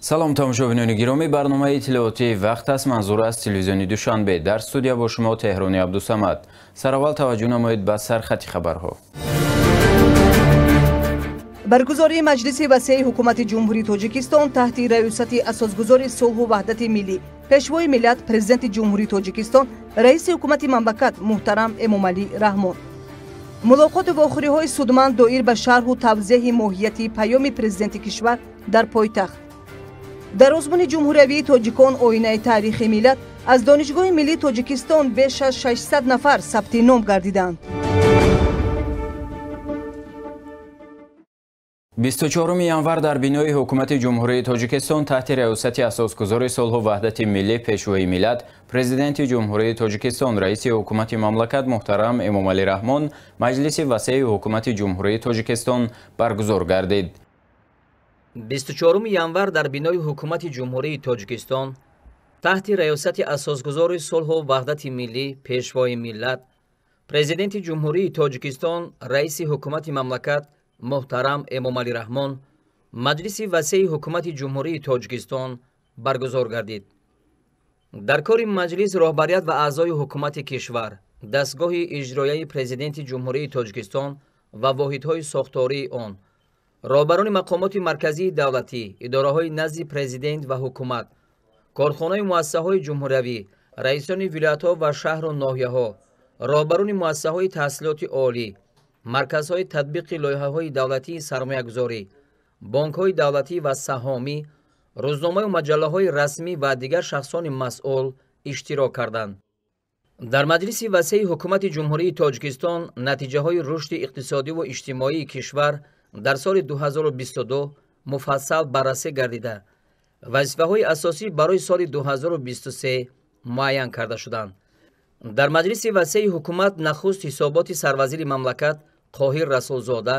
Салом тамошобинони гиромӣ, барномаи иттилоотии вақт аст, манзур аз телевизиони Душанбе. Дар студия бо шумо Теҳрони Абдусамад. Сараввал таваҷҷӯҳ намоед ба сархати хабарҳо. Баргузории маҷлиси васеи ҳукумати Ҷумҳурии Тоҷикистон таҳти раёсати асосгузори сулҳу ваҳдати миллӣ, пешвои миллат, президенти Ҷумҳурии Тоҷикистон, раиси ҳукумати мамлакат муҳтарам Эмомалӣ Раҳмон. Мулоқоту вохӯриҳои судманд доир ба шарҳу тавзеҳи моҳияти паёми президенти кишвар дар пойтахт. Дар озмуни ҷумҳуриявии тоҷикон оинаи таърихи миллат аз Донишгоҳи миллии Тоҷикистон беш аз 600 нафар сабти ном гардиданд. 24 январ дар бинои ҳукумати Ҷумҳурии Тоҷикистон таҳти раёсати асосгузори сулҳу ваҳдати миллӣ, пешвои миллат, президенти Ҷумҳурии Тоҷикистон, раиси ҳукумати мамлакат муҳтарам Эмомалӣ Раҳмон маҷлиси васеи ҳукумати Ҷумҳурии Тоҷикистон баргузор гардид. 24 январ дар бинои ҳукумати Ҷумҳурии Тоҷикистон таҳти раёсати асосгузори сулҳу ваҳдати миллӣ, пешвои миллат, президенти Ҷумҳурии Тоҷикистон, раиси ҳукумати мамлакат муҳтарам Эмомалӣ Раҳмон маҷлиси васеи ҳукумати Ҷумҳурии Тоҷикистон баргузор гардид. Дар кори маҷлис роҳбарият ва аъзои ҳукумати кишвар, дастгоҳи иҷроияи президенти Ҷумҳурии Тоҷикистон ва воҳидҳои сохтории он, роҳбарони мақомоти марказии давлатӣ, идораҳои назди президент ва ҳукумат, корхонаю муассисаҳои ҷумҳуриявӣ, раисони вилоятҳо ва шаҳру ноҳияҳо, роҳбарони муассисаҳои таҳсилоти олӣ, марказҳои татбиқи лоиҳаҳои давлатии сармоягузорӣ, бонкҳои давлатӣ ва саҳомӣ, рӯзномаю маҷаллаҳои расмӣ ва дигар шахсони масъул иштирок карданд. Дар маҷлиси васеи ҳукумати Ҷумҳурии Тоҷикистон натиҷаҳои рушди иқтисодиву иҷтимоии кишвар дар соли 2022 муфассал баррасӣ гардида, вазифаҳои асосӣ барои соли 2023 муайян карда шуданд. Дар маҷлиси васеи ҳукумат нахуст ҳисоботи сарвазири мамлакат Қоҳир Расулзода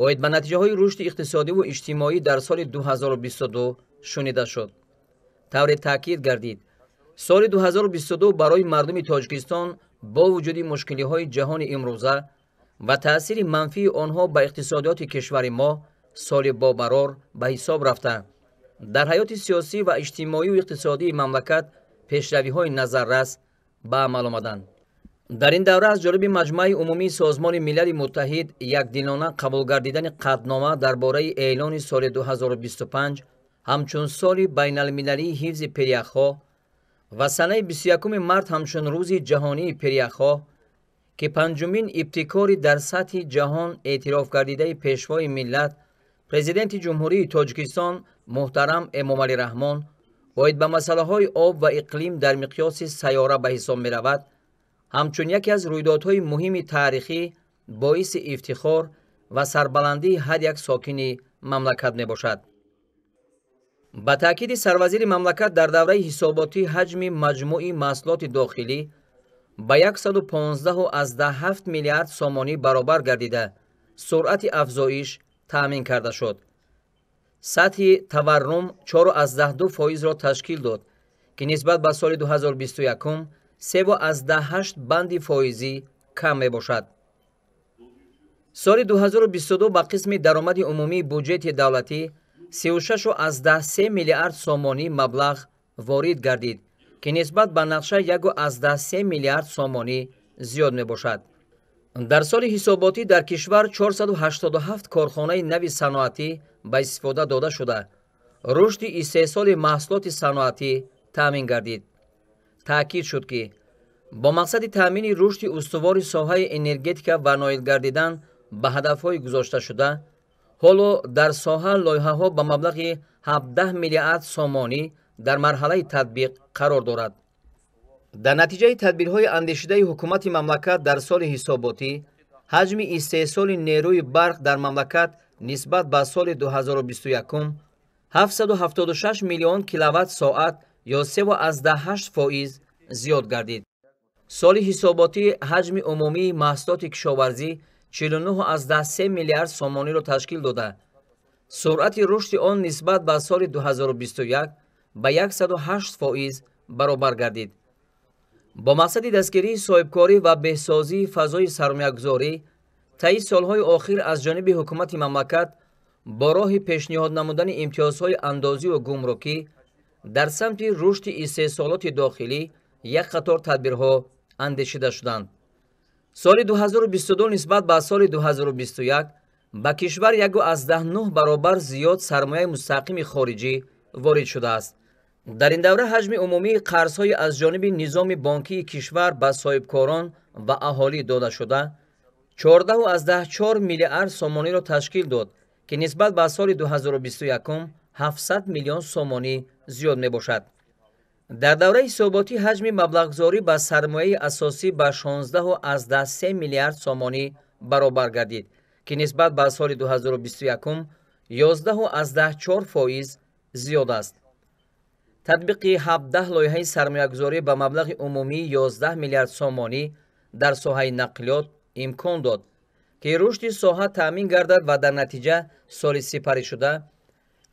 оид ба натиҷаҳои рушди иқтисодиву иҷтимоӣ дар соли 2022 шунида шуд. Тавре таъкид гардид, соли 2022 барои мардуми Тоҷикистон бо вуҷуди мушкилиҳои ҷаҳони имрӯза ва таъсири манфии онҳо ба иқтисодиёти кишвари мо соли бобарор ба ҳисоб рафта, дар ҳаёти сиёсӣ ва иҷтимоию иқтисодии мамлакат пешравиҳои назаррас ба амал омаданд. Дар ин давра аз ҷониби Маҷмӯаи умумии Созмони Милали Муттаҳид якдилона қабул гардидани қатънома дар бораи эълони соли 2025 ҳамчун соли байналмилалии ҳифзи пиряхҳо ва санаи 21 март ҳамчун рӯзи ҷаҳонии пиряхҳо, ки панҷумин ибтикори дар сатҳи ҷаҳон эътироф гардидаи пешвои миллат, президенти Ҷумҳурии Тоҷикистон муҳтарам Эмомалӣ Раҳмон оид ба масъалаҳои об ва иқлим дар миқёси сайёра ба ҳисоб меравад, ҳамчун яке аз рӯйдодҳои муҳими таърихӣ боиси ифтихор ва сарбаландии ҳар як сокини мамлакат мебошад. Ба таъкиди сарвазири мамлакат дар давраи ҳисоботӣ ҳаҷми маҷмӯи маҳсулоти дохилӣ ба 115,7 миллиард сомонӣ баробар гардида, суръати афзоиш таъмин карда шуд. Сатҳи таваррум 4,2 фоизро ташкил дод, ки нисбат ба соли 2021 3,8 банди фоизӣ кам мебошад. Соли 2022 ба қисми даромади умумии буҷети давлатӣ 36,3 миллиард сомонӣ маблағ ворид гардид, ки нисбат ба нақша 1,3 миллиард сомонӣ зиёд мебошад. Дар соли ҳисоботӣ дар кишвар 487 корхонаи нави саноатӣ ба истифода дода шуда, рушди истеҳсоли маҳсулоти саноатӣ таъмин гардид. Таъкид шуд, ки бо мақсади таъмини рушди устувори соҳаи энергетика ва ноил гардидан ба ҳадафҳои гузошташуда, ҳоло дар соҳа лоиҳаҳо ба маблағи 17 миллиард сомонӣ дар марҳалаи татбиқ қарор дорад. Дар натиҷаи тадбирҳои андешидаи ҳукумати мамлакат дар соли ҳисоботӣ ҳаҷми истеҳсоли нерӯи барқ дар мамлакат нисбат ба соли 2021 776 миллион киловатт-соат ё 3,8% зиёд гардид. Соли ҳисоботӣ ҳаҷми умумии маҳсулоти кишоварзӣ 49,3 миллиард сомониро ташкил дода, суръати рушди он нисбат ба соли 2021 ба 108% баробар гардид. Бо мақсади дастгирии соҳибкорӣ ва беҳсозии фазои сармоягузорӣ таи солҳои охир аз ҷониби ҳукумати мамлакат бо роҳи пешниҳод намудани имтиёзҳои андозиву гумрукӣ дар самти рушди истеҳсолоти дохилӣ як қатор тадбирҳо андешида шуданд. Соли 2022 нисбат ба соли 2021 ба кишвар 1,9 баробар зиёд сармояи мустақими хориҷӣ ворид шудааст. Дар ин давра ҳаҷми умумии қарзҳои аз ҷониби низоми бонкии кишвар ба соҳибкорон ва аҳолӣ додашуда 14,4 миллиард сомониро ташкил дод, ки нисбат ба соли 2021 700 миллион сомонӣ зиёд мебошад. Дар давраи ҳисоботӣ ҳаҷми маблағгузорӣ ба сармояи асосӣ ба 16,3 миллиард сомонӣ баробар гардид, ки нисбат ба соли 2021 11,4% зиёд аст. Татбиқи 17 лоиҳаи сармоягузорӣ ба маблағи умумии 11 миллиард сомонӣ дар соҳаи нақлиёт имкон дод, ки рушди соҳа таъмин гардад ва дар натиҷа соли сипаришуда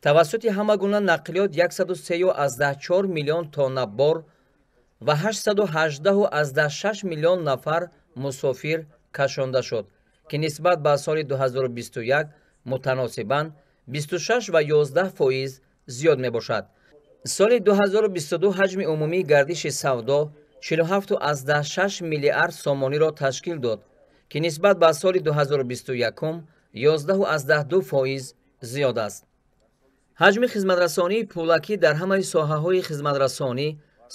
тавассути ҳама гуна нақлиёт 103,4 миллион тонна бор ва 818,6 миллион нафар мусофир кашонда шуд, ки нисбат ба соли 2021 мутаносибан 26,11% зиёд мебошад. Соли 2022 ҳаҷми умумии гардиши савдо 47,6 миллиард сомониро ташкил дод, ки нисбат ба соли 2021 11,2% зиёд аст. Ҳаҷми хизматрасонии пулакӣ дар ҳамаи соҳаҳои хизматрасонӣ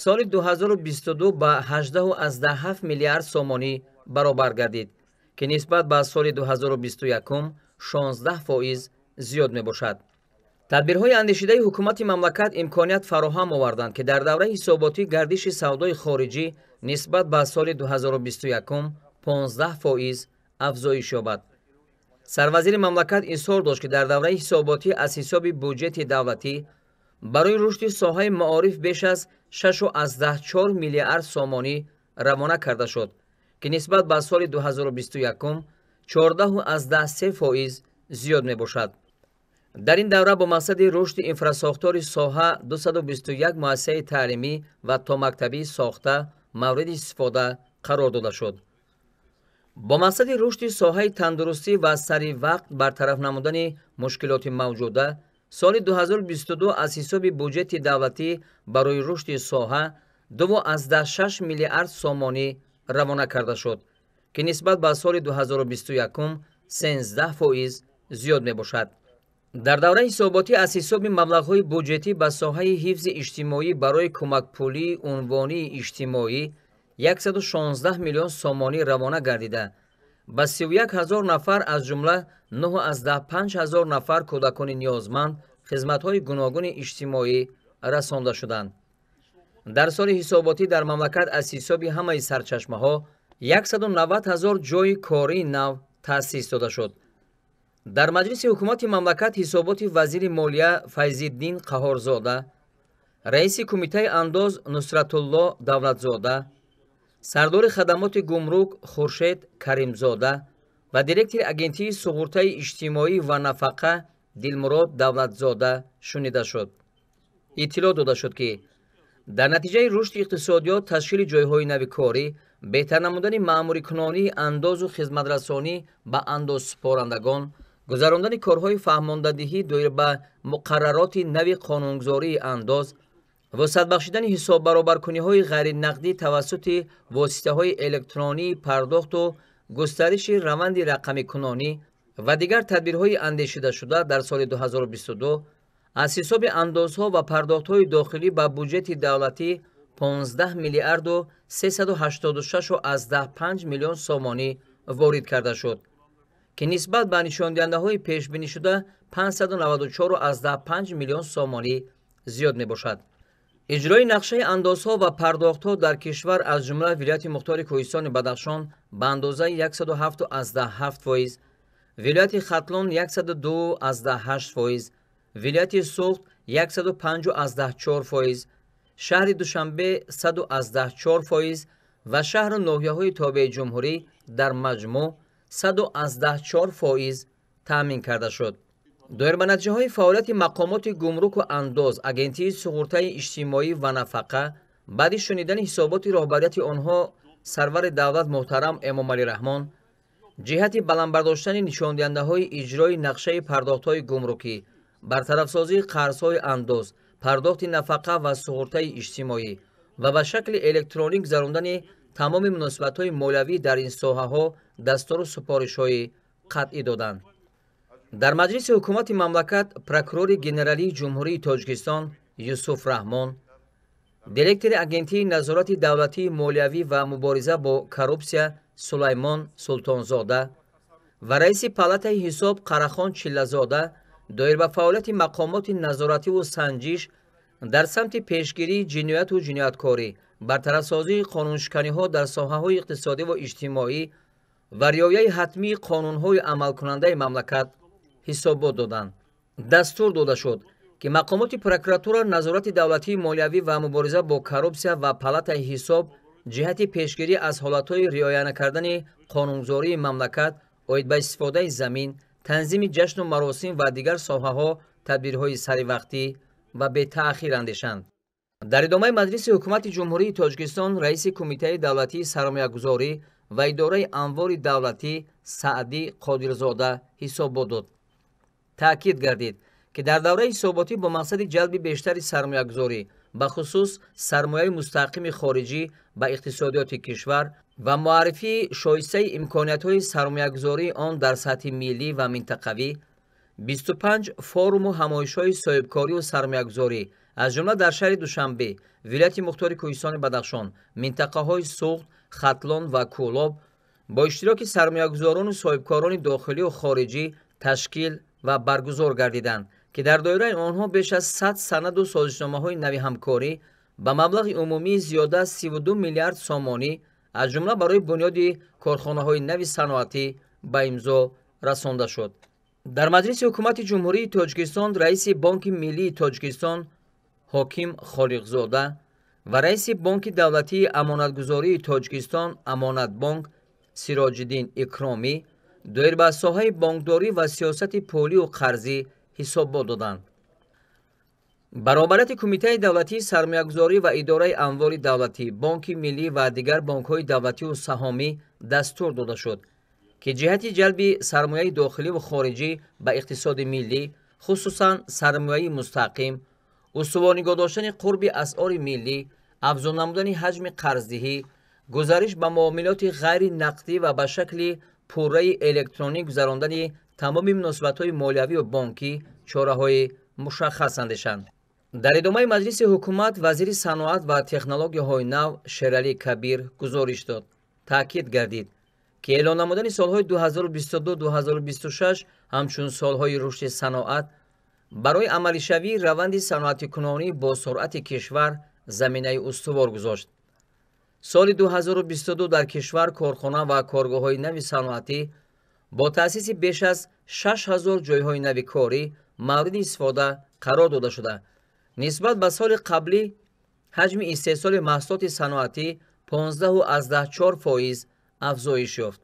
соли 2022 ба 18,7 миллиард сомонӣ баробар гардид, ки нисбат ба соли 2021 16% зиёд мебошад. Тадбирҳои андешидаи ҳукумати мамлакат имконият фароҳам оварданд, ки дар давраи ҳисоботӣ гардиши савдои хориҷӣ нисбат ба соли 2021 15% афзоиш ёбад. Сарвазири мамлакат изҳор дошт, ки дар давраи ҳисоботӣ аз ҳисоби буҷети давлатӣ барои рушди соҳаи маориф беш аз 6,4 миллиард сомонӣ равона карда шуд, ки нисбат ба соли 2021 14,3% зиёд мебошад. Дар ин давра бо мақсади рушди инфрасохтори соҳа 221 муассисаи таълимӣ ва томактабӣ сохта мавриди истифода қарор дода шуд. Бо мақсади рушди соҳаи тандурустӣ ва сари вақт бартараф намудани мушкилоти мавҷуда соли 2022 аз ҳисоби буҷети давлатӣ барои рушди соҳа 2,6 миллиард сомонӣ равона карда шуд, ки нисбат ба соли 2021 13% зиёд мебошад. Дар давраи ҳисоботӣ аз ҳисоби маблағҳои буҷетӣ ба соҳаи ҳифзи иҷтимоӣ барои кӯмакпулии унвонии иҷтимоӣ 116 миллион сомонӣ равона гардида, ба 31 ҳазор нафар аз ҷумла 9,5 ҳазор нафар кӯдакони ниёзманд хизматҳои гуногуни иҷтимоӣ расонда шуданд. Дар соли ҳисоботӣ дар мамлакат аз ҳисоби ҳамаи сарчашмаҳо 190 ҳазор ҷойи кории нав таъсис дода шуд. Дар маҷлиси ҳукумати мамлакат ҳисоботи вазири молия Файзиддин Қаҳорзода, раиси кумитаи андоз Нусратулло Давлатзода, сардори хадамоти гумрук Хуршед Каримзода ва директори агентии суғуртаи иҷтимоӣ ва нафақа Дилмурод Давлатзода шунида шуд. Иттилоъ дода шуд, ки дар натиҷаи рушди иқтисодиёт, ташкили ҷойҳои нави корӣ, беҳтар намудани маъмурикунонии андозу хизматрасонӣ ба андозсупорандагон, гузарондани корҳои фаҳмондадиҳӣ доир ба муқаррароти нави қонунгузории андоз, вусъат бахшидани ҳисоббаробаркуниҳои ғайринақдӣ тавассути воситаҳои электронии пардохту густариши раванди рақамикунонӣ ва дигар тадбирҳои андешидашуда дар соли 2022 аз ҳисоби андозҳо ва пардохтҳои дохилӣ ба буҷети давлатӣ 15 миллиарду 386,5 миллион сомонӣ ворид карда шуд, ки нисбат ба нишондиҳандаҳои пешбинишуда 594,5 миллион сомонӣ зиёд мебошад. Иҷрои нақшаи андозҳо ва пардохтҳо дар кишвар аз ҷумла вилояти мухтори Кӯҳистони Бадахшон ба андозаи 107,7%, вилояти Хатлон 102,8%, вилояти Суғд 105,4%, шаҳри Душанбе 100,4% ва шаҳру ноҳияҳои тобеи ҷумҳурӣ дар маҷмӯъ 100,4% таъмин карда шуд. Доир ба натиҷаҳои фаъолияти мақомоти гумруку андоз, агентии суғуртаи иҷтимоӣ ва нафақа, баъди шунидани ҳисоботи роҳбарияти онҳо сарвари давлат муҳтарам Эмомалӣ Раҳмон, Ҷиҳати баланд бардоштани нишондиҳандаҳои иҷрои нақшаи пардохтҳои гумрукӣ, бартарафсозии қарзҳои андоз, пардохти нафақа ва суғуртаи иҷтимоӣ ва ба шакли электронӣ гузарондани тамоми муносибатҳои молиявӣ дар ин соҳаҳо дастуру супоришҳои қатъӣ доданд. Дар маҷлиси ҳукумати мамлакат прокурори генералии Ҷумҳурии Тоҷикистон Юсуф Раҳмон, директори Агентии назорати давлатии молиявӣ ва мубориза бо коррупсия Сулаймон Султонзода ва раиси палатаи ҳисоб Қарахон Чиллазода доир ба фаъолияти мақомоти назоративу санҷиш дар самти пешгирии ҷинояту ҷинояткорӣ, бартарафсозии қонуншиканиҳо дар соҳаҳои иқтисодиву иҷтимоӣ ва риояи ҳатмии қонунҳои амалкунандаи мамлакат ҳисобот доданд. Дастур дода шуд, ки мақомоти прокуратура, назорати давлатии молиявӣ ва мубориза бо коррупсия ва палатаи ҳисоб ҷиҳати пешгирӣ аз ҳолатҳои риоя накардани қонунгузории мамлакат оид ба истифодаи замин, танзими ҷашну маросим ва дигар соҳаҳо тадбирҳои саривақтӣ ва бетаъхир андешанд. Дар идомаи маҷлиси ҳукумати Ҷумҳурии Тоҷикистон раиси Кумитаи давлатии сармоягузорӣ ва идораи амволи давлатӣ Саъдӣ Қодирзода ҳисобот дод. Таъкид гардид, ки дар давраи ҳисоботӣ бо мақсади ҷалби бештари сармоягузорӣ, бахусус сармояи мустақими хориҷӣ ба иқтисодиёти кишвар ва муаррифии шоистаи имкониятҳои сармоягузории он дар сатҳи миллӣ ва минтақавӣ, 25 форуму ҳамоишҳои соҳибкорию сармоягузорӣ, аз ҷумла дар шаҳри Душанбе, вилояти мухтори Кӯҳистони Бадахшон, минтақаҳои Суғд, Хатлон ва Кӯлоб бо иштироки сармоягузорону соҳибкорони дохилию хориҷӣ ташкил ва баргузор гардиданд, ки дар доираи онҳо беш аз 100 санаду созишномаҳои нави ҳамкорӣ ба маблағи умумии зиёда аз 32 миллиард сомонӣ, аз ҷумла барои бунёди корхонаҳои нави саноатӣ ба имзо расонда шуд. Дар маҷлиси ҳукумати Ҷумҳурии Тоҷикистон раиси Бонки Миллии Тоҷикистон Ҳоким Холиқзода ва раиси Бонки давлатии амонатгузории Тоҷикистон Амонатбонк Сироҷиддин Икромӣ доир ба соҳаи бонкдорӣ ва сиёсати пулию қарзӣ ҳисобот доданд. Баробарияти Кумитаи давлатии сармоягузорӣ ва идораи амволи давлатӣ, Бонки миллӣ ва дигар бонкҳои давлативу саҳомӣ дастур дода шуд, ки ҷиҳати ҷалби сармояи дохиливу хориҷӣ ба иқтисоди миллӣ, хусусан сармояи мустақим, устувор нигоҳ доштани қурби асъори миллӣ, афзун намудани ҳаҷми қарздиҳӣ, гузариш ба муомилоти ғайри нақдӣ ва ба шакли пурраи электронӣ гузарондани тамоми муносибатҳои молиявию бонкӣ чораҳои мушаххас андешанд. Дар идомаи маҷлиси ҳукумат вазири саноат ва технологияҳои нав Шералӣ Кабир гузориш дод. Таъкид гардид, ки эълон намудани солҳои 2022-2026 ҳамчун солҳои рушди саноат барои амалишавии раванди саноатикунонӣ бо суръати кишвар заминаи устувор гузошт. Соли 2022 дар кишвар корхона ва коргоҳҳои нави саноатӣ бо таъсиси беш аз 6000 ҷойҳои нави корӣ мавриди истифода қарор дода шуда, нисбат ба соли қаблӣ ҳаҷми истеҳсоли маҳсулоти саноатӣ 15,4% афзоиш ёфт.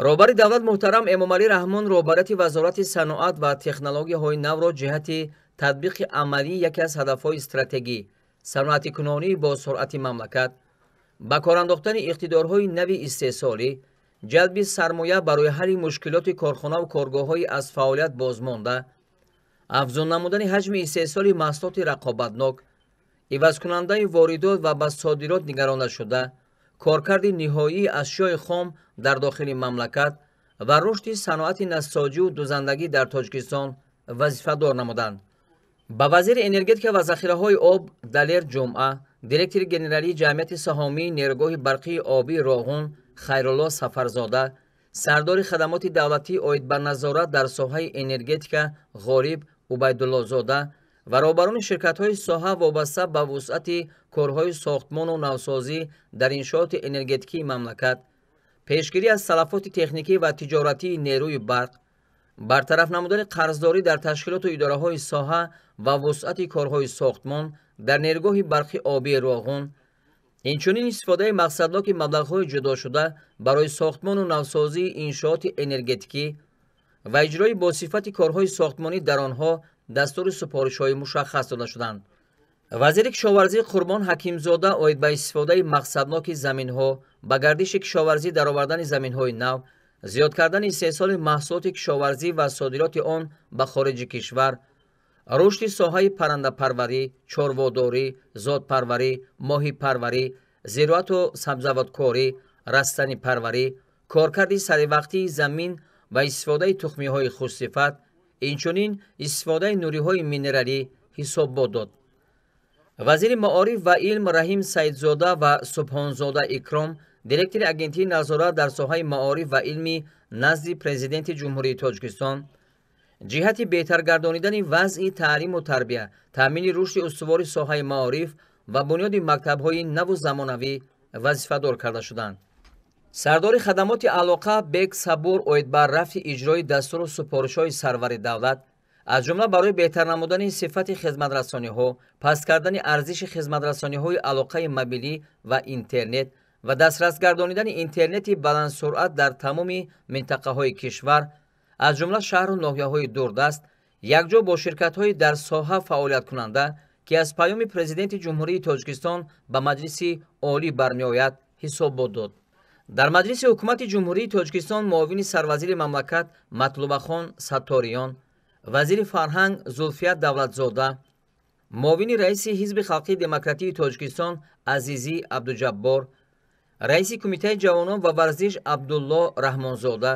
Роҳбари давлат муҳтарам Эмомалӣ Раҳмон роҳбарияти Вазорати саноат ва технологияҳои навро ҷиҳати татбиқи амалии яке аз ҳадафҳои стратегӣ саноатикунонӣ бо суръати мамлакат, ба кор андохтани иқтидорҳои нави истеҳсолӣ, ҷалби сармоя барои ҳалли мушкилоти корхонаву коргоҳҳои аз фаъолият бозмонда, афзун намудани ҳаҷми истеҳсоли маҳсулоти рақобатнок, ивазкунандаи воридот ва ба содирот нигаронда шуда, коркарди ниҳоии ашёи хом дар дохили мамлакат ва рушди саноати нассоҷиву дузандагӣ дар Тоҷикистон вазифадор намуданд. Ба вазири энергетика ва захираҳои об Далер Ҷумъа, директори генералии ҷамъияти саҳомии нерӯгоҳи барқии обии Роғун Хайрулло Сафарзода, сардори хадамоти давлатӣ оид ба назорат дар соҳаи энергетика Ғолиб Убайдуллозода ва роҳбарони ширкатҳои соҳа вобаста ба вусъати корҳои сохтмону навсозӣ дар иншооти энергетикии мамлакат, пешгирӣ аз талафоти техникӣ ва тиҷоратии нерӯи барқ, бартараф намудани қарздорӣ дар ташкилоту идораҳои соҳа ва вусъати корҳои сохтмон дар нерӯгоҳи барқи обии Роғун, инчунин истифодаи мақсадноки маблағҳои ҷудошуда барои сохтмону навсозии иншооти энергетикӣ ва иҷрои босифати корҳои сохтмонӣ дар онҳо дастуру супоришҳои мушаххас дода шуданд. Вазири кишоварзӣ Қурбон Ҳакимзода оид ба истифодаи мақсадноки заминҳо, ба гардиши кишоварзӣ даровардани заминҳои нав, зиёд кардани истеҳсоли маҳсулоти кишоварзӣ ва содироти он ба хориҷи кишвар, рушди соҳаи паррандапарварӣ, чорводорӣ, зодпарварӣ, моҳипарварӣ, зироату сабзавоткорӣ, растанипарварӣ, коркарди саривақтии замин ва истифодаи тухмиҳои хушсифат, инчунин истифодаи нуриҳои минералӣ ҳисоббот дод. Вазири маориф ва илм Раҳим Саидзода ва Субҳонзода Икром, директори Агентии назорат дар соҳаи маориф ва илми назди Президенти Ҷумҳурии Тоҷикистон, ҷиҳати беҳтар гардонидани вазъи таълиму тарбия, таъмини рушди устувори соҳаи маориф ва бунёди мактабҳои наву замонавӣ вазифадор карда шуданд. Сардори хадамоти алоқа Бек Сабур оид ба рафти иҷрои дастуру супоришҳои сарвари давлат, аз ҷумла барои беҳтар намудани сифати хизматрасониҳо, паст кардани арзиши хизматрасониҳои алоқаи мобилӣ ва интернет ва дастрас гардонидани интернети баландсуръат дар тамоми минтақаҳои кишвар, аз ҷумла шаҳру ноҳияҳои дурдаст, якҷо бо ширкатҳои дар соҳа фаъолияткунанда, ки аз паёми Президенти Ҷумҳурии Тоҷикистон ба Маҷлиси Олӣ бармеояд, ҳисоббот дод. Дар Маҷлиси Ҳукумати Ҷумҳурии Тоҷикистон муовини сарвазири мамлакат Матлубахон Сатториён, вазири фарҳанг Зулфия Давлатзода, муовини раиси Ҳизби халқии демократии Тоҷикистон Азизӣ Абдуҷаббор, раиси Кумитаи ҷавонон ва варзиш Абдулло Раҳмонзода,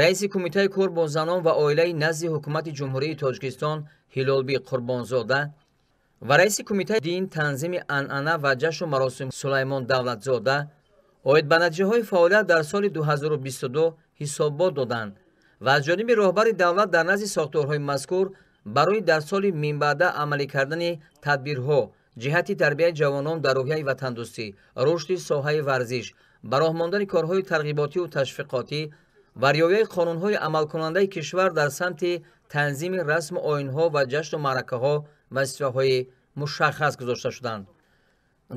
раиси Кумитаи кор бо занон ва оилаи назди Ҳукумати Ҷумҳурии Тоҷикистон Ҳилолбӣ Қурбонзода ва раиси Кумитаи дин, танзими анъана ва ҷашну маросим Сулаймон Давлатзода оид ба натиҷаҳои фаъолият дар соли 2022 ҳисоббот доданд ва аз ҷониби роҳбари давлат дар назди сохторҳои мазкур барои дар соли минбаъда амалӣ кардани тадбирҳо ҷиҳати тарбияи ҷавонон дар рӯҳияи ватандӯстӣ, рушди соҳаи варзиш, ба роҳ мондани корҳои тарғиботиву ташвиқотӣ ва риояи қонунҳои амалкунандаи кишвар дар самти танзими расму оинҳо ва ҷашну маъракаҳо вазифаҳои мушаххас гузошта шуданд.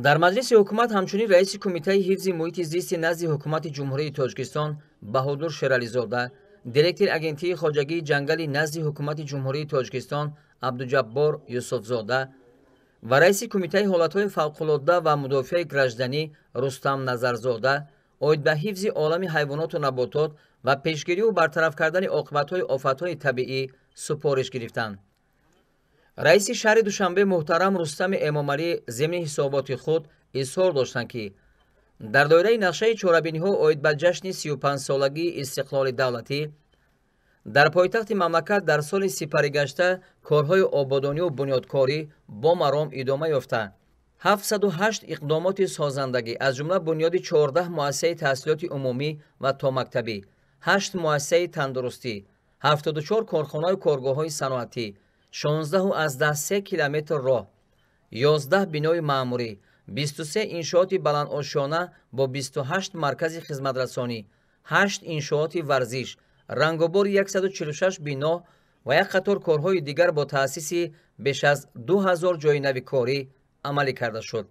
Дар Маҷлиси ҳукумат ҳамчунин раиси Кумитаи ҳифзи муҳити зисти назди Ҳукумати Ҷумҳурии Тоҷикистон Баҳодур Шерализода, директори Агентии хоҷагии ҷангали назди Ҳукумати Ҷумҳурии Тоҷикистон Абдуҷаббор Юсуфзода ва раиси Кумитаи ҳолатҳои фавқулодда ва мудофиаи гражданӣ Рустам Назарзода оид ба ҳифзи олами ҳайвоноту наботот ва пешгирию бартараф кардани оқибатҳои офатҳои табиӣ супориш гирифтанд. Раиси шаҳри Душанбе муҳтарам Рустами Эмомалӣ зимни ҳисоботи худ изҳор доштанд, ки дар доираи нақшаи чорабиниҳо оид ба ҷашни 35-солагии истиқлоли давлатӣ дар пойтахти мамлакат дар соли сипаригашта корҳои ободонию бунёдкорӣ бо маром идома ёфта, 708 иқдомоти созандагӣ, аз ҷумла бунёди 14 муассисаи таҳсилоти умумӣ ва томактабӣ, 8 муассисаи тандурустӣ, 74 корхонаю коргоҳҳои саноатӣ, 16,3 километр роҳ, 11 бинои маъмурӣ, 23 иншооти баландошёна бо 28 маркази хизматрасонӣ, 8 иншооти варзиш, рангобори 146 бино ва як қатор корҳои дигар бо таъсиси беш аз 2000 ҷойи нави корӣ амалӣ карда шуд.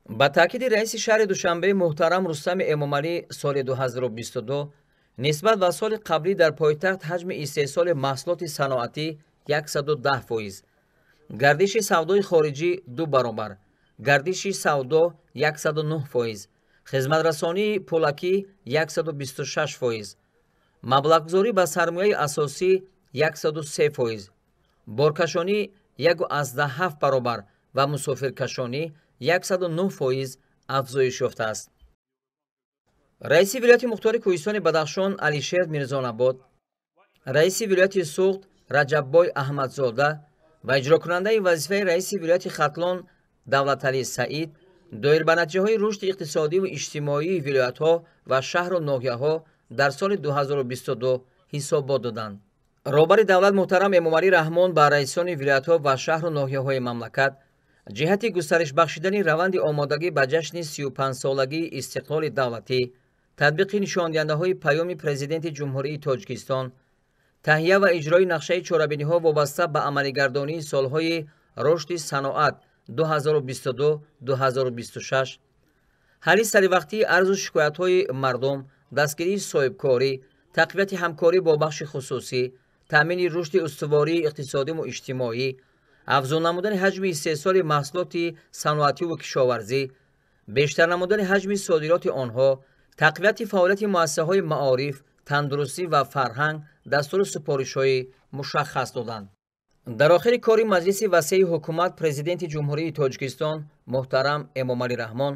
Ба таъкиди раиси шаҳри Душанбе муҳтарам Рустами Эмомалӣ, соли 2022 нисбат ба соли қаблӣ дар пойтахт ҳаҷми истеҳсоли маҳсулоти саноатӣ 110%, гардиши савдои хориҷӣ 2 баробар, гардиши савдо 109%, хизматрасонии пулакӣ 126%, маблағгузорӣ ба сармояи асосӣ 103%, боркашонӣ 1,7 баробар ва мусофиркашонӣ 109% афзоиш ёфтааст. Раиси вилояти мухтори Кӯҳистони Бадахшон Алишер Мирзонабод, раиси вилояти Суғд Раҷаббой Аҳмадзода ва иҷрокунандаи вазифаи раиси вилояти Хатлон Давлаталӣ Саид доир ба натиҷаҳои рушди иқтисодиву иҷтимоии вилоятҳо ва шаҳру ноҳияҳо дар соли 2022 ҳисобот доданд. Роҳбари давлат муҳтарам Эмомалӣ Раҳмон ба раисони вилоятҳо ва шаҳру ноҳияҳои мамлакат ҷиҳати густариш бахшидани раванди омодагӣ ба ҷашни 35-солагии истиқлоли давлатӣ, татбиқи нишондиҳандаҳои паёми Президенти Ҷумҳурии Тоҷикистон, таҳия ва иҷрои нақшаи чорабиниҳо вобаста ба амалигардонии солҳои рушди саноат 2022-2026, ҳалли саривақтии арзу шикоятҳои мардум, дастгирии соҳибкорӣ, тақвияти ҳамкорӣ бо бахши хусусӣ, таъмини рушди устувории иқтисодиву иҷтимоӣ, афзун намудани ҳаҷми истеҳсоли маҳсулоти саноативу кишоварзӣ, бештар намудани ҳаҷми содироти онҳо, Тақвияти фаъолияти муассисаҳои маориф, тандурустӣ ва фарҳанг дастуру супоришҳои мушаххас доданд. Дар охири кори маҷлиси васеи ҳукумат Президенти Ҷумҳурии Тоҷикистон муҳтарам Эмомалӣ Раҳмон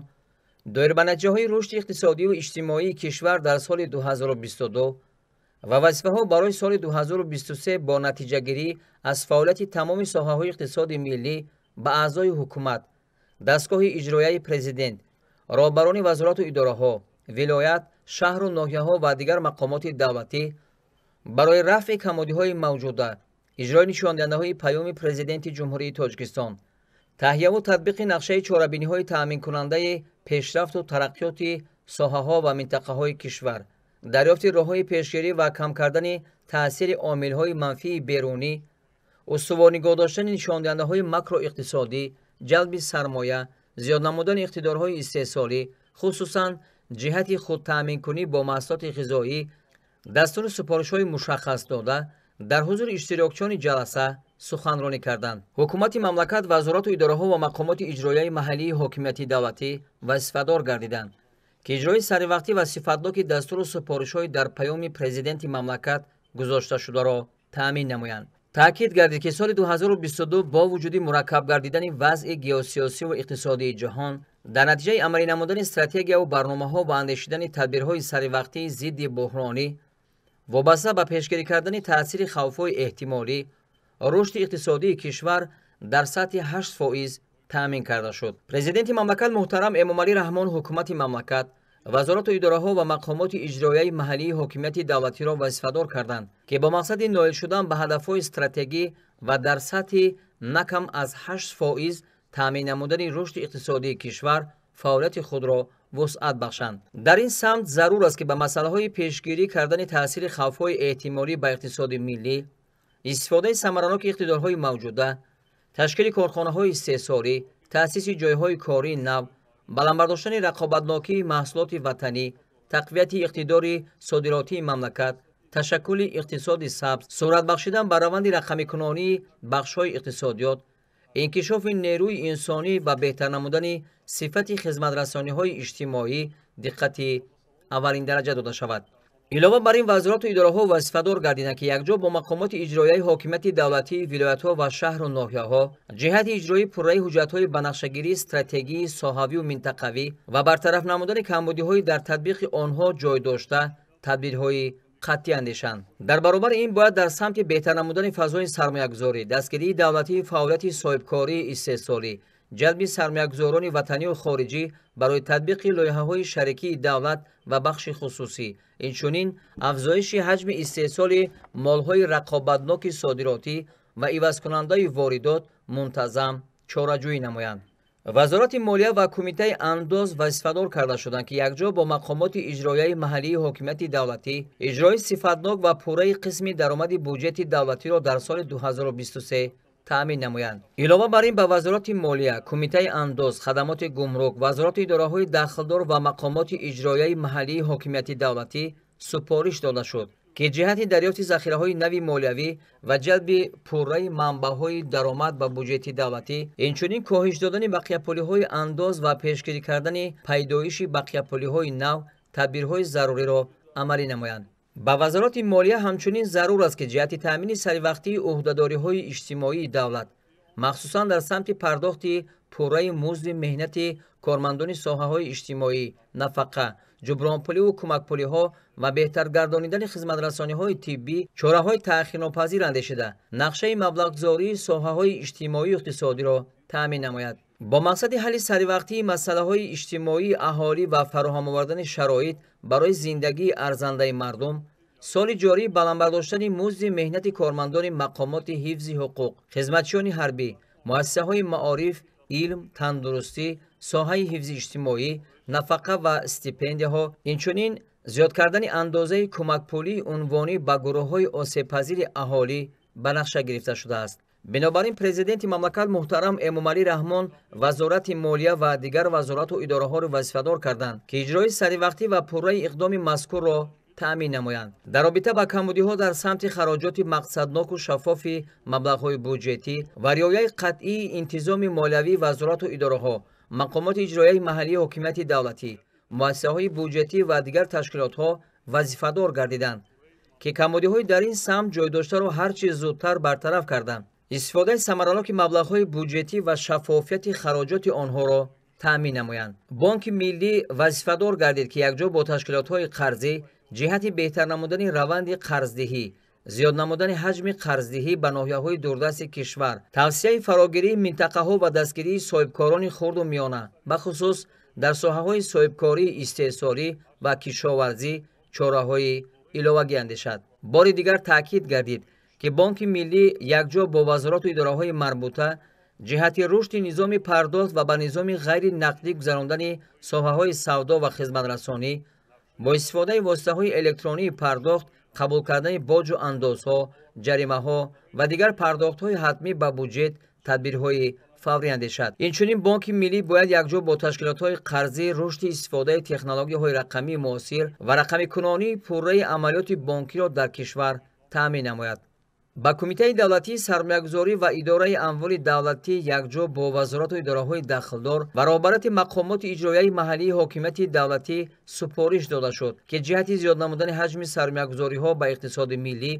доир ба натиҷаҳои рушди иқтисодиву иҷтимоии кишвар дар соли 2022 ва вазифаҳо барои соли 2023 бо натиҷагирӣ аз фаъолияти тамоми соҳаҳои иқтисоди миллӣ ба аъзои ҳукумат, дастгоҳи иҷроияи президент, роҳбарони вазорату идораҳо, вилоят, шаҳру ноҳияҳо ва дигар мақомоти давлатӣ барои рафъи камодиҳои мавҷуда, иҷрои нишондиҳандаҳои паёми Президенти Ҷумҳурии Тоҷикистон, таҳияву татбиқи нақшаи чорабиниҳои таъминкунандаи пешрафту тараққиёти соҳаҳо ва минтақаҳои кишвар, дарёфти роҳҳои пешгирӣ ва кам кардани таъсири омилҳои манфии берунӣ, устувор нигоҳ доштани нишондиҳандаҳои макроиқтисодӣ, ҷалби сармоя, зиёд намудани иқтидорҳои истеҳсолӣ, хусусан ҷиҳати худтаъминкунӣ бо маҳсулоти ғизоӣ, дастуру супоришҳои мушаххас дода, дар ҳузури иштирокчиёни ҷаласа суханронӣ карданд. Ҳукумати мамлакат, вазорату идораҳо ва мақомоти иҷроияи маҳаллии ҳокимияти давлатӣ вазифадор гардиданд, ки иҷрои саривақтӣ ва сифатноки дастуру супоришҳои дар паёми президенти мамлакат гузошташударо таъмин намоянд. Таъкид гардид, ки соли 2022 бо вуҷуди мураккаб гардидани вазъи геосиёсиву иқтисодии ҷаҳон, дар натиҷаи амалӣ намудани стратегияву барномаҳо ва андешидани тадбирҳои саривақтии зидди буҳронӣ, вобаста ба пешгирӣ кардани таъсири хавфҳои эҳтимолӣ, рушди иқтисодии кишвар дар сатҳи 8% таъмин карда шуд. Президенти мамлакат муҳтарам Эмомалӣ Раҳмон ҳукумати мамлакат, вазорату идораҳо ва мақомоти иҷроияи маҳаллии ҳокимияти давлатиро вазифадор карданд, ки бо мақсади ноил шудан ба ҳадафҳои стратегӣ ва дар сатҳи на кам аз 8% таъмин намудани рушди иқтисодии кишвар фаъолияти худро вусъат бахшанд. Дар ин самт зарур аст, ки ба масъалаҳои пешгирӣ кардани таъсири хавфҳои эҳтимолӣ ба иқтисоди миллӣ, истифодаи самараноки иқтидорҳои мавҷуда, ташкили корхонаҳои истеҳсолӣ, таъсиси ҷойҳои кории нав, баланд бардоштани рақобатнокии маҳсулоти ватанӣ, тақвияти иқтидори содиротии мамлакат, ташаккули иқтисоди сабз, суръат бахшидан ба раванди рақамикунонии бахшҳои иқтисодиёт, инкишофи нерӯи инсонӣ ва беҳтар намудани сифати хизматрасониҳои иҷтимоӣ диққати аввалиндараҷа дода шавад. Илова бар ин, вазорату идораҳо вазифадор гардиданд, ки якҷо бо мақомоти иҷроияи ҳокимияти давлатии вилоятҳо ва шаҳру ноҳияҳо ҷиҳати иҷрои пурраи ҳуҷҷатҳои банақшагирии стратегии соҳавию минтақавӣ ва бартараф намудани камбудиҳои дар татбиқи онҳо ҷой дошта тадбирҳои қатъӣ андешанд. Дар баробари ин бояд дар самти беҳтар намудани фазои сармоягузорӣ, дастгирии давлатии фаъолияти соҳибкории истеҳсолӣ, ҷалби сармоягузорони ватанию хориҷӣ барои татбиқи лоиҳаҳои шарикии давлат ва бахши хусусӣ, инчунин афзоиши ҳаҷми истеҳсоли молҳои рақобатноки содиротӣ ва ивазкунандаи воридот мунтазам чораҷӯӣ намоянд. Вазорати молия ва кумитаи андоз вазифадор карда шуданд, ки якҷо бо мақомоти иҷроияи маҳаллии ҳокимияти давлатӣ иҷрои сифатнок ва пурраи қисми даромади буҷети давлатиро дар соли 2023 таъмин намоянд. Илова бар ин, ба Вазорати молия, кумитаи андоз, хадамоти гумрук, вазорату идораҳои дахлдор ва мақомоти иҷроияи маҳаллии ҳокимияти давлатӣ супориш дода шуд, ки ҷиҳати дарёфти захираҳои нави молиявӣ ва ҷалби пурраи манбаъҳои даромад ба буҷети давлатӣ, инчунин коҳиш додани бақияпулиҳои андоз ва пешгирӣ кардани пайдоиши бақияпулиҳои нав тадбирҳои заруриро амалӣ намоянд. Ба Вазорати молия ҳамчунин зарур аст, ки ҷиҳати таъмини саривақтии ӯҳдадориҳои иҷтимоии давлат, махсусан дар самти пардохти пурраи музди меҳнати кормандони соҳаҳои иҷтимоӣ, нафақа, ҷубронпуливу кӯмакпулиҳо ва беҳтар гардонидани хизматрасониҳои тиббӣ чораҳои таъхирнопазир андешида, нақшаи маблағгузории соҳаҳои иҷтимоию иқтисодиро таъмин намояд. Бо мақсади ҳалли саривақтии масъалаҳои иҷтимоии аҳолӣ ва фароҳам овардани шароит барои зиндагии арзандаи мардум, соли ҷорӣ баланд бардоштани музди меҳнати кормандони мақомоти ҳифзи ҳуқуқ, хизматчиёни ҳарбӣ, муассисаҳои маориф, илм, тандурустӣ, соҳаи ҳифзи иҷтимоӣ, нафақа ва стипендияҳо, инчунин зиёд кардани андозаи кӯмакпулии унвонӣ ба гурӯҳҳои осебпазири аҳолӣ ба нақша гирифта шудааст. Бинобар ин, президенти мамлакат муҳтарам Эмомалӣ Раҳмон Вазорати молия ва дигар вазорату идораҳоро вазифадор карданд, ки иҷрои саривақтӣ ва пурраи иқдоми мазкурро таъмин намоянд. Дар робита ба камбудиҳо дар самти хароҷоти мақсадноку шаффофи маблағҳои буҷетӣ ва риояи қатъии интизоми молиявии вазорату идораҳо, мақомоти иҷроияи маҳаллии ҳокимияти давлатӣ, Муассисаҳои буҷетӣ ва дигар ташкилотҳо вазифадор гардиданд, ки камбудиҳои дар ин самт ҷой доштаро ҳар чӣ зудтар бартараф карданд, истифодаи самараноки маблағҳои буҷетӣ ва шаффофияти хароҷоти онҳоро таъмин намоянд. Бонки Миллӣ вазифадор гардид, ки якҷо бо ташкилотҳои қарзӣ ҷиҳати беҳтар намудани раванди қарздиҳӣ, зиёд намудани ҳаҷми қарздиҳӣ ба ноҳияҳои дурдасти кишвар, тавсияи фарогирии минтақаҳо ва дастгирии соҳибкорони хурду миёна, бахусус дар соҳаҳои соҳибкории истеҳсолӣ ва кишоварзӣ чораҳои иловагӣ андешад. Бори дигар таъкид гардид, ки Бонки Миллӣ якҷо бо вазорату идораҳои марбута ҷиҳати рушди низоми пардохт ва ба низоми ғайри нақдӣ гузарондани соҳаҳои савдо ва хизматрасонӣ бо истифодаи воситаҳои электронии пардохт, қабул кардани боҷу андозҳо, ҷаримаҳо ва дигар пардохтҳои ҳатмӣ ба буҷет тадбирҳои фаврӣ андешад. Инчунин Бонки Миллӣ бояд якҷо бо ташкилотҳои қарзӣ рушди истифодаи технологияҳои рақамии муосир ва рақамикунонии пурраи амалиёти бонкиро дар кишвар таъмин намояд. Ба Кумитаи давлатии сармоягузорӣ ва идораи амволи давлатӣ якҷо бо вазорату идораҳои дахлдор ва роҳбарияти мақомоти иҷроияи маҳаллии ҳокимияти давлатӣ супориш дода шуд, ки ҷиҳати зиёд намудани ҳаҷми сармоягузориҳо ба иқтисоди миллӣ,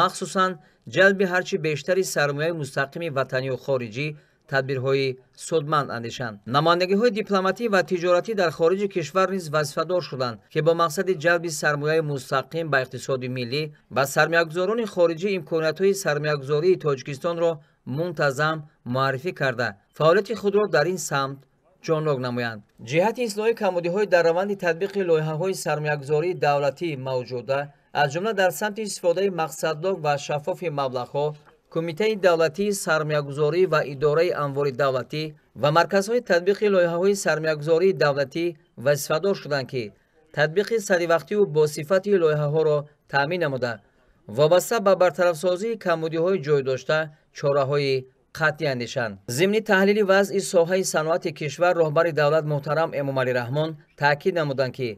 махсусан ҷалби ҳарчи бештари сармояи мустақими ватанию хориҷӣ тадбирҳои судманд андешанд. Намояндагиҳои дипломатӣ ва тиҷоратӣ дар хориҷи кишвар низ вазифадор шуданд, ки бо мақсади ҷалби сармояи мустақим ба иқтисоди миллӣ ва сармоягузорони хориҷӣ имкониятҳои сармоягузории Тоҷикистонро мунтазам муаррифӣ карда, фаъолияти худро дар ин самт ҷоннок намоянд. Ҷиҳати ислоҳи камбудиҳои дар раванди татбиқи лоиҳаҳои сармоягузории давлатӣ мавҷуда, аз ҷумла дар самти истифодаи мақсаднок ва шаффофи маблағҳо, Кумитаи давлатии сармоягузорӣ ва идораи амволи давлатӣ ва марказҳои татбиқи лоиҳаҳои сармоягузории давлатӣ вазифадор шуданд, ки татбиқи саривақтиву босифати лоиҳаҳоро таъмин намуда, вобаста ба бартарафсозии камбудиҳои ҷойдошта чораҳои қатъӣ андешанд. Зимни таҳлили вазъи соҳаи саноати кишвар роҳбари давлат муҳтарам Эмомалӣ Раҳмон таъкид намуданд, ки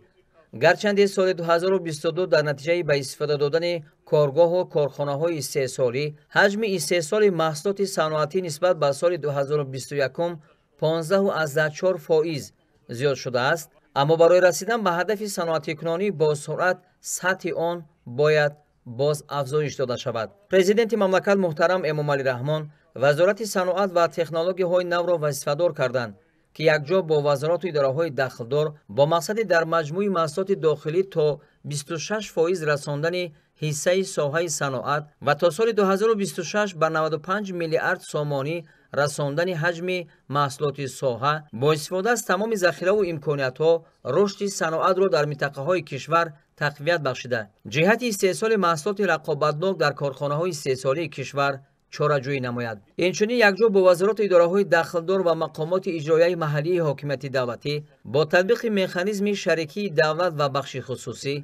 гарчанде соли 2022 дар натиҷаи ба истифода додани коргоҳу корхонаҳои истеҳсолӣ ҳаҷми истеҳсоли маҳсулоти саноатӣ нисбат ба соли 2021 15,4% зиёд шудааст, аммо барои расидан ба ҳадафи саноатикунонӣ бо суръат сатҳи он бояд боз афзоиш дода шавад. Президенти мамлакат муҳтарам Эмомалӣ Раҳмон Вазорати саноат ва технологияҳои навро вазифадор карданд, ки якҷо бо вазорату идораҳои дахлдор бо мақсади дар маҷмӯи маҳсулоти дохилӣ то 26% расондани ҳиссаи соҳаи саноат ва то соли 2026 ба 95 миллиард сомонӣ расондани ҳаҷми маҳсулоти соҳа бо истифода аз тамоми захираву имкониятҳо рушди саноатро дар минтақаҳои кишвар тақвият бахшида, ҷиҳати истеҳсоли маҳсулоти рақобатнок дар корхонаҳои истеҳсолии кишвар чораҷӯӣ намояд. Инчунин якҷо бо вазорату идораҳои дахлдор ва мақомоти иҷроияи маҳаллии ҳокимияти давлатӣ бо татбиқи механизми шарикии давлат ва бахши хусусӣ,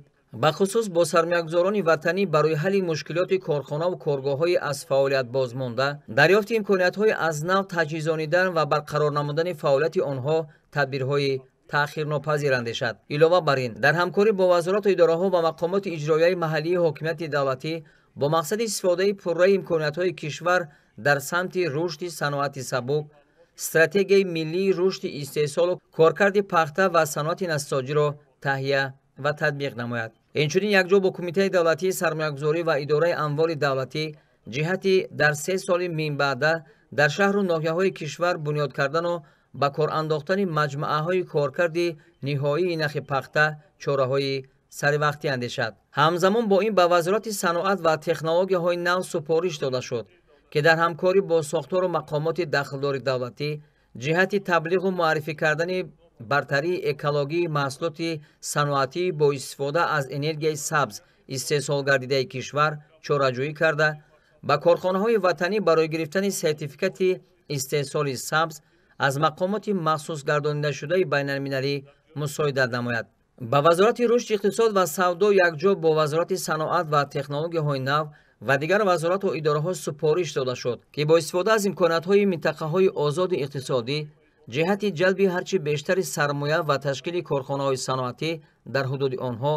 бахусус бо сармоягузорони ватанӣ барои ҳалли мушкилоти корхонаву коргоҳҳои аз фаъолият бозмонда, дарёфти имкониятҳои аз нав таҷҳизонидан ва барқарор намудани фаъолияти онҳо тадбирҳои таъхирнопазир андешад. Илова бар ин, дар ҳамкорӣ бо вазорату идораҳо ва мақомоти иҷроияи маҳаллии ҳокимияти давлатӣ бо мақсади истифодаи пурраи имкониятҳои кишвар дар самти рушди саноати сабук, стратегияи миллии рушди истеҳсолу коркарди пахта ва саноати нассоҷиро таҳия ва татбиқ намояд. Инчунин якҷо бо Кумитаи давлатии сармоягузорӣ ва идораи амволи давлатӣ ҷиҳати дар 3 соли минбаъда дар шаҳру ноҳияҳои кишвар бунёд кардану ба кор андохтани маҷмӯаҳои коркарди ниҳоии нахи пахта чораҳои саривақтӣ андешад. Ҳамзамон бо ин ба Вазорати саноат ва технологияҳои нав супориш дода шуд, ки дар ҳамкорӣ бо сохтору мақомоти дахлдори давлатӣ ҷиҳати таблиғу муаррифӣ кардани бартарии экологии маҳсулоти саноатӣ бо истифода аз энергияи сабз истеҳсол гардидаи кишвар чораҷӯӣ карда, ба корхонаҳои ватанӣ барои гирифтани сертификати истеҳсоли сабз аз мақомоти махсус гардонидашудаи байналмилалӣ мусоидат намояд. Ба Вазорати рушди иқтисод ва савдо якҷо бо Вазорати саноат ва технологияҳои нав ва дигар вазорату идораҳо супориш дода шуд, ки бо истифода аз имкониятҳои минтақаҳои озоди иқтисодӣ ҷиҳати ҷалби ҳарчи бештари сармоя ва ташкили корхонаҳои саноатӣ дар ҳудуди онҳо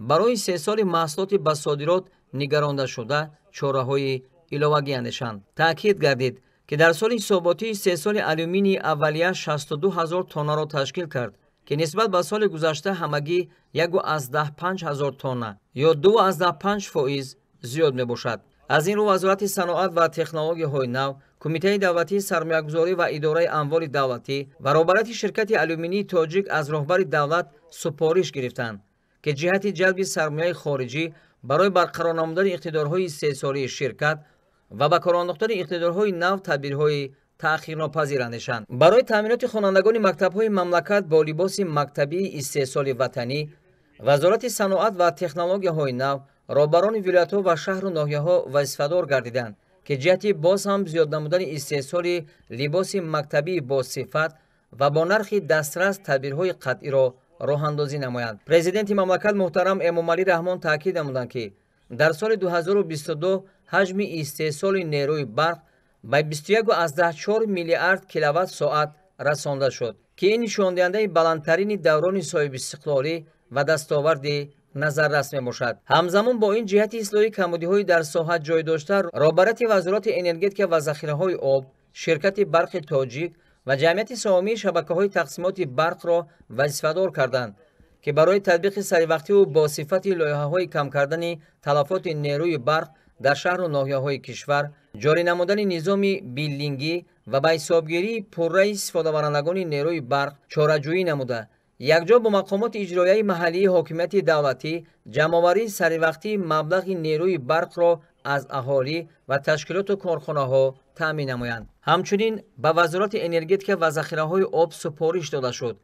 барои истеҳсоли маҳсулоти ба содирот нигарондашуда чораҳои иловагӣ андешанд. Таъкид гардид, ки дар соли ҳисоботӣ истеҳсоли алюминии аввалия 62 000 тоннаро ташкил кард, ки нисбат ба соли гузашта ҳамагӣ 1,5 ҳазор тонна ё 2,5% зиёд мебошад. Аз ин рӯ Вазорати саноат ва технологияҳои нав, Кумитаи давлатии сармоягузорӣ ва идораи амволи давлатӣ ва роҳбарияти ширкати алюминии тоҷик аз роҳбари давлат супориш гирифтанд, ки ҷиҳати ҷалби сармояи хориҷӣ барои барқарор намудани иқтидорҳои истеҳсолии ширкат ва ба кор андохтани иқтидорҳои нав тадбирҳои таъхирнопазир андешанд. Барои таъминоти хонандагони мактабҳои мамлакат бо либоси мактабии истеҳсоли ватанӣ, Вазорати саноат ва технологияҳои нав, роҳбарони вилоятҳо ва шаҳру ноҳияҳо вазифадор гардиданд, ки ҷиҳати боз ҳам зиёд намудани истеҳсоли либоси мактабии босифат ва бо нархи дастрас тадбирҳои қатъиро роҳандозӣ намоянд. Президенти мамлакат муҳтарам Эмомалӣ Раҳмон таъкид намуданд, ки дар соли 2022 ҳаҷми истеҳсоли нерӯи барқ ба 21,4 миллиард киловатт-соат расонда шуд, ки ин нишондиҳандаи баландтарини даврони соҳибистиқлолӣ ва дастоварди назаррас мебошад. Ҳамзамон бо ин ҷиҳати ислоҳи камбудиҳои дар соҳа ҷой дошта, роҳбарияти Вазорати энергетика ва захираҳои об, ширкати барқи тоҷик ва ҷамъияти саҳомии шабакаҳои тақсимоти барқро вазифадор карданд, ки барои татбиқи саривақтиву бо сифати лоиҳаҳои кам кардани талафоти нерӯи барқ дар шаҳру ноҳияҳои кишвар, ҷорӣ намудани низоми биллингӣ ва ба ҳисобгирии пурраи истифодабарандагони нерӯи барқ чораҷӯӣ намуда, якҷо бо мақомоти иҷроияи маҳаллии ҳокимияти давлатӣ ҷамъоварии саривақтии маблағи нерӯи барқро аз аҳолӣ ва ташкилоту корхонаҳо таъмин намоянд. Ҳамчунин ба Вазорати энергетика ва захираҳои об супориш дода шуд,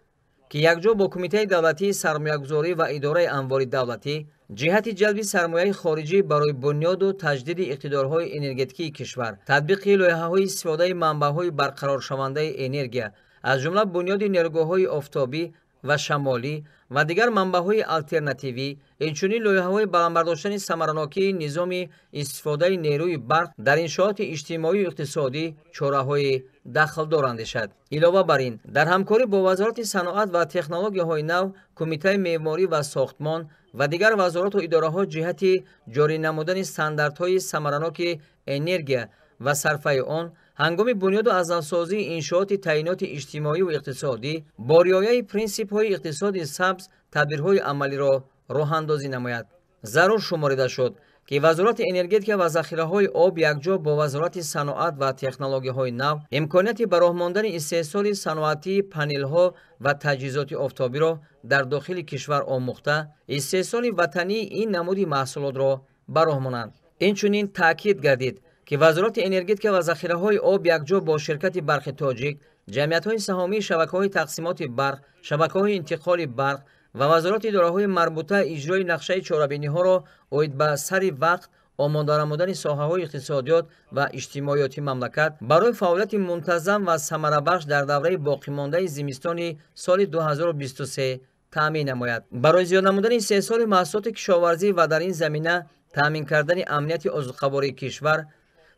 ки якҷо бо Кумитаи давлатии сармоягузорӣ ва идораи амволи давлатӣ ҷиҳати ҷалби сармояи хориҷӣ барои бунёду таҷдиди иқтидорҳои энергетикии кишвар, татбиқи лоиҳаҳои истифодаи манбаъҳои барқароршавандаи энергия, аз ҷумла бунёди нерӯгоҳҳои офтобӣ ва шамолӣ ва дигар манбаъҳои алтернативӣ, инчунин лоиҳаҳои баландбардоштани самаранокии низоми истифодаи нерӯи барқ дар иншооти иҷтимоию иқтисодӣ чораҳои дахлдор андешад. Илова бар ин, дар ҳамкорӣ бо Вазорати саноат ва технологияҳои нав, Кумитаи меъморӣ ва сохтмон ва дигар вазорату идораҳо ҷиҳати ҷорӣ намудани стандартҳои самараноки энергия ва сарфаи он ҳангоми бунёду азнавсозии иншооти таъиноти иҷтимоию иқтисодӣ бо риояи принсипҳои иқтисоди сабз тадбирҳои амалиро роҳандозӣ намояд. Зарур шуморида шуд, ки Вазорати энергетика ва захираҳои об якҷо бо Вазорати саноат ва технологияҳои нав имконияти ба роҳ мондани истеҳсоли саноатии панелҳо ва таҷҳизоти офтобиро дар дохили кишвар омӯхта, истеҳсоли ватании ин намуди маҳсулотро ба роҳ монанд. Инчунин таъкид гардид, ки Вазорати энергетика ва захираҳои об якҷо бо ширкати барқи тоҷик, ҷамъиятҳои саҳомии шабакаҳои тақсимоти барқ, шабакаҳои интиқоли барқ ва вазорати идораҳои марбута иҷрои нақшаи чорабиниҳоро оид ба сари вақт омода намудани соҳаҳои иқтисодиёт ва иҷтимоиёти мамлакат барои фаъолияти мунтазам ва самарабахш дар давраи боқимондаи зимистони соли 2023 таъмин намояд. Барои зиёд намудани истеҳсоли маҳсулоти кишоварзӣ ва дар ин замина таъмин кардани амнияти озуқавории кишвар,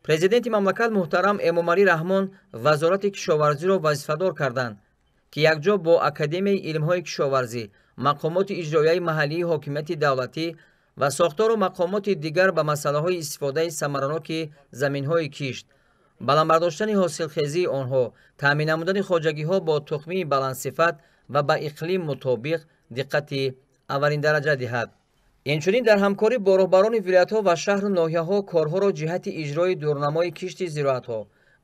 Президенти мамлакат муҳтарам Эмомалӣ Раҳмон Вазорати кишоварзиро вазифадор карданд, ки якҷо бо Академияи илмҳои кишоварзӣ, мақомоти иҷроияи маҳаллии ҳокимияти давлатӣ ва сохтору мақомоти дигар ба масъалаҳои истифодаи самараноки заминҳои кишт, баландбардоштани ҳосилхезии онҳо, таъмин намудани хоҷагиҳо бо тухмии баландсифат ва ба иқлим мутобиқ диққати аввалиндараҷа диҳад. Инчунин дар ҳамкорӣ бо роҳбарони вилоятҳо ва шаҳру ноҳияҳо корҳоро ҷиҳати иҷрои дурнамои кишти зироатҳо,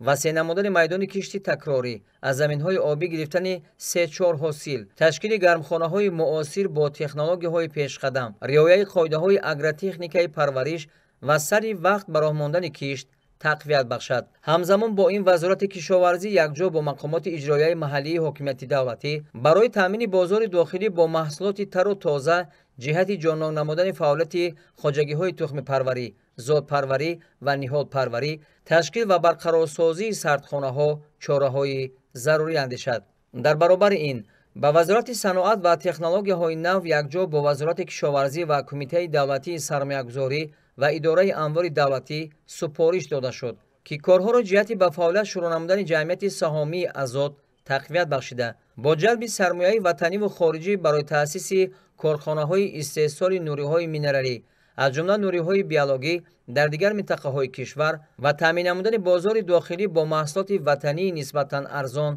васеъ намудани майдони кишти такрорӣ, аз заминҳои обӣ гирифтани 3-4 ҳосил, ташкили гармхонаҳои муосир бо технологияҳои пешқадам, риояи қоидаҳои агротехникаи парвариш ва сари вақт ба роҳ мондани кишт тақвият бахшад. Ҳамзамон бо ин Вазорати кишоварзӣ якҷо бо мақомоти иҷроияи маҳаллии ҳокимияти давлатӣ барои таъмини бозори дохилӣ бо маҳсулоти тару тоза ҷиҳати ҷоннок намудани фаъолияти хоҷагиҳои тухмипарварӣ, зодпарварӣ ва ниҳолпарварӣ, ташкил ва барқарорсозии сардхонаҳо чораҳои зарурӣ андешад. Дар баробари ин ба Вазорати саноат ва технологияҳои нав якҷо бо Вазорати кишоварзӣ ва Кумитаи давлатии сармоягузорӣ ва идораи амволи давлатӣ супориш дода шуд, ки корҳоро ҷиҳати ба фаъолият шурӯъ намудани ҷамъияти саҳомии Азот тақвият бахшида, бо ҷалби сармояи ватаниву хориҷӣ барои таъсиси корхонаҳои истеҳсоли нуриҳои минералӣ, аз ҷумла нуриҳои биологӣ дар дигар минтақаҳои кишвар ва таъмин намудани бозори дохилӣ бо маҳсулоти ватании нисбатан арзон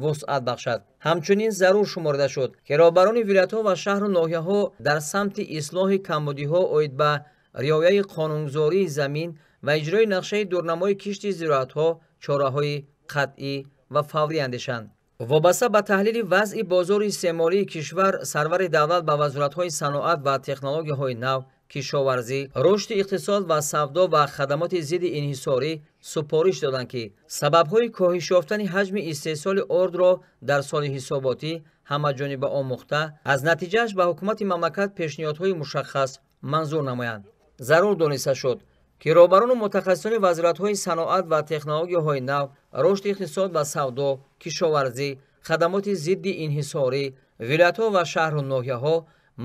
вусъат бахшад. Ҳамчунин зарур шуморида шуд, ки роҳбарони вилоятҳо ва шаҳру ноҳияҳо дар самти ислоҳи камбудиҳо оид ба риояи қонунгузории замин ва иҷрои нақшаи дурнамои кишти зироатҳо чораҳои қатъӣ ва фаврӣ андешанд. Вобаста ба таҳлили вазъи бозори истеъмолии кишвар, сарвари давлат ба вазоратҳои саноат ва технологияҳои нав, кишоварзӣ, рушди иқтисод ва савдо ва хадамоти зидди инҳисорӣ супориш доданд, ки сабабҳои коҳиш ёфтани ҳаҷми истеҳсоли ордро дар соли ҳисоботӣ ҳамаҷониба омӯхта, аз натиҷааш ба ҳукумати мамлакат пешниҳодҳои мушаххас манзур намоянд. Зарур дониста шуд, ки роҳбарону мутахассисони вазоратҳои саноат ва технологияҳои нав, рушди иқтисод ва савдо, кишоварзӣ, хадамоти зидди инҳисорӣ, вилоятҳо ва шаҳру ноҳияҳо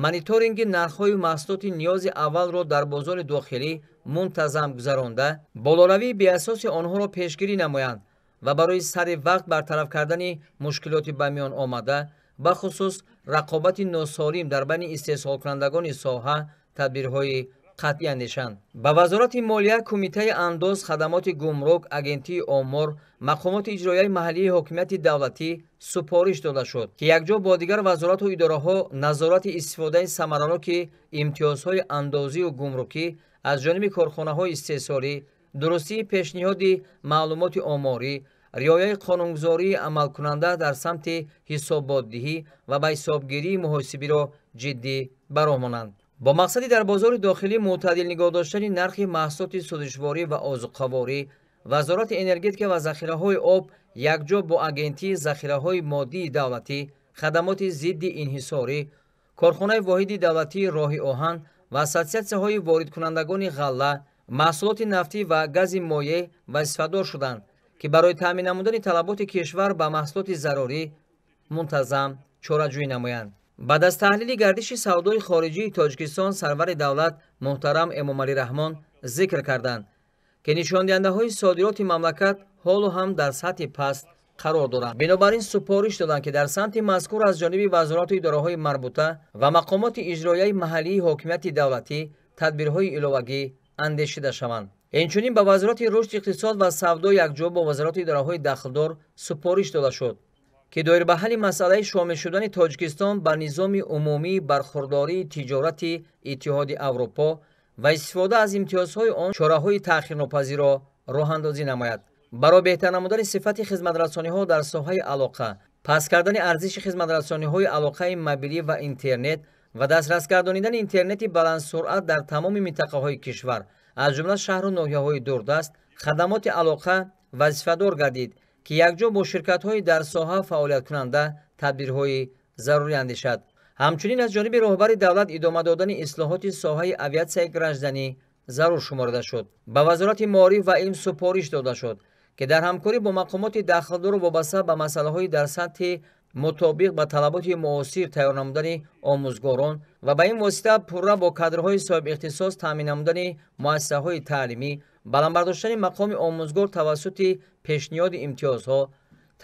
мониторинги нархҳои маҳсулоти ниёзи аввалро дар бозори дохилӣ мунтазам гузаронда, болоравии беасоси онҳоро пешгирӣ намоянд ва барои сари вақт бартараф кардани мушкилоти ба миён омада, бахусус рақобати носолим дар байни истеҳсолкунандагони соҳа тадбирҳои қатъӣ андешанд. Ба Вазорати молия, Кумитаи андоз, хадамоти гумрук, Агентии омор, мақомоти иҷроияи маҳаллии ҳокимияти давлатӣ супориш дода шуд, ки якҷо бо дигар вазорату идораҳо назорати истифодаи самараноки имтиёзҳои андозию гумрукӣ аз ҷониби корхонаҳои истеҳсолӣ, дурустии пешниҳоди маълумоти оморӣ, риояи қонунгузории амалкунанда дар самти ҳисоботдиҳӣ ва ба ҳисобгирии муҳосибиро ҷиддӣ ба роҳ монанд. Бо мақсади дар бозори дохилӣ мӯътадил нигоҳ доштани нархи маҳсулоти сӯзишворӣ ва озуқаворӣ, Вазорати энергетика ва захираҳои об якҷо бо Агентии захираҳои моддии давлатӣ, хадамоти зидди инҳисорӣ, корхонаи воҳиди давлатии роҳи оҳан ва ассотсиатсияҳои воридкунандагони ғалла, маҳсулоти нафтӣ ва гази моеъ вазифадор шуданд, ки барои таъмин намудани талаботи кишвар ба маҳсулоти зарурӣ мунтазам чораҷӯӣ намоянд. Баъд аз таҳлили гардиши савдои хориҷии Тоҷикистон, сарвари давлат муҳтарам Эмомалӣ Раҳмон зикр карданд, ки нишондиҳандаҳои содироти мамлакат ҳоло ҳам дар сатҳи паст қарор доранд. Бинобар ин супориш доданд, ки дар самти мазкур аз ҷониби вазорату идораҳои марбута ва мақомоти иҷроияи маҳаллии ҳокимияти давлатӣ тадбирҳои иловагӣ андешида шаванд. Инчунин ба Вазорати рушди иқтисод ва савдо якҷо бо вазорату идораҳои дахлдор супориш дода шуд, ки доир ба ҳалли масъалаи шомил шудани Тоҷикистон ба низоми умумии бархурдории тиҷорати Иттиҳоди Аврупо ва истифода аз имтиёзҳои он чораҳои таъхирнопазирро роҳандозӣ намояд. Барои беҳтар намудани сифати хизматрасониҳо дар соҳаи алоқа, паст кардани арзиши хизматрасониҳои алоқаи мобилӣ ва интернет ва дастрас гардонидани интернети баландсуръат дар тамоми минтақаҳои кишвар, аз ҷумла шаҳру ноҳияҳои дурдаст, хадамоти алоқа вазифадор гардид, ки якҷо бо ширкатҳои дар соҳа фаъолияткунанда тадбирҳои зарурӣ андешад. Ҳамчунин аз ҷониби роҳбари давлат идома додани ислоҳоти соҳаи авиатсияи гражданӣ зарур шуморида шуд. Ба Вазорати маориф ва илм супориш дода шуд, ки дар ҳамкорӣ бо мақомоти дахлдору вобаста ба масъалаҳои дар сатҳи мутобиқ ба талаботи муосир тайёр намудани омӯзгорон ва ба ин восита пурра бо кадрҳои соҳибихтисос таъмин намудани муассисаҳои таълимӣ, баланд бардоштани мақоми омӯзгор тавассути пешниҳоди имтиёзҳо,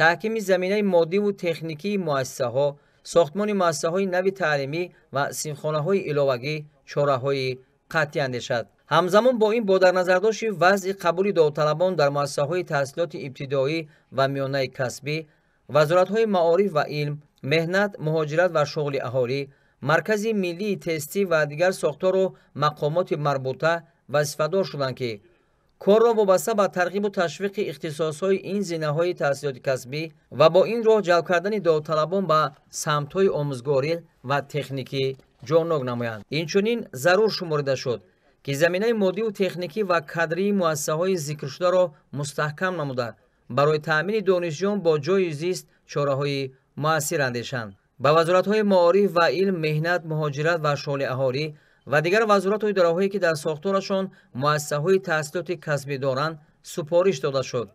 таҳкими заминаи моддиву техникии муассисаҳо, сохтмони муассисаҳои нави таълимӣ ва синфхонаҳои иловагӣ чораҳои қатъӣ андешад. Ҳамзамон бо ин, бо дар назардошти вазъи қабули довталабон дар муассисаҳои таҳсилоти ибтидоӣ ва миёнаи касбӣ, вазоратҳои маориф ва илм, меҳнат, муҳоҷират ва шуғли аҳолӣ, Маркази миллии тестӣ ва дигар сохтору мақомоти марбута вазифадор шуданд, ки корро вобаста ба тарғибу ташвиқи ихтисосҳои ин зинаҳои таҳсилоти касбӣ ва бо ин роҳ ҷалб кардани довталабон ба самтҳои омӯзгорӣ ва техникӣ ҷоннок намоянд. Инчунин зарур шуморида шуд, ки заминаи моддиву техникӣ ва кадрии муассисаҳои зикршударо мустаҳкам намуда, барои таъмини донишҷӯён бо ҷойи зист чораҳои муассир андешанд. Ба вазоратҳои маориф ва илм, меҳнат, муҳоҷират ва шуғли аҳолӣ ва дигар вазорату идораҳое, ки дар сохторашон муассисаҳои таҳсилоти касбӣ доранд, супориш дода шуд,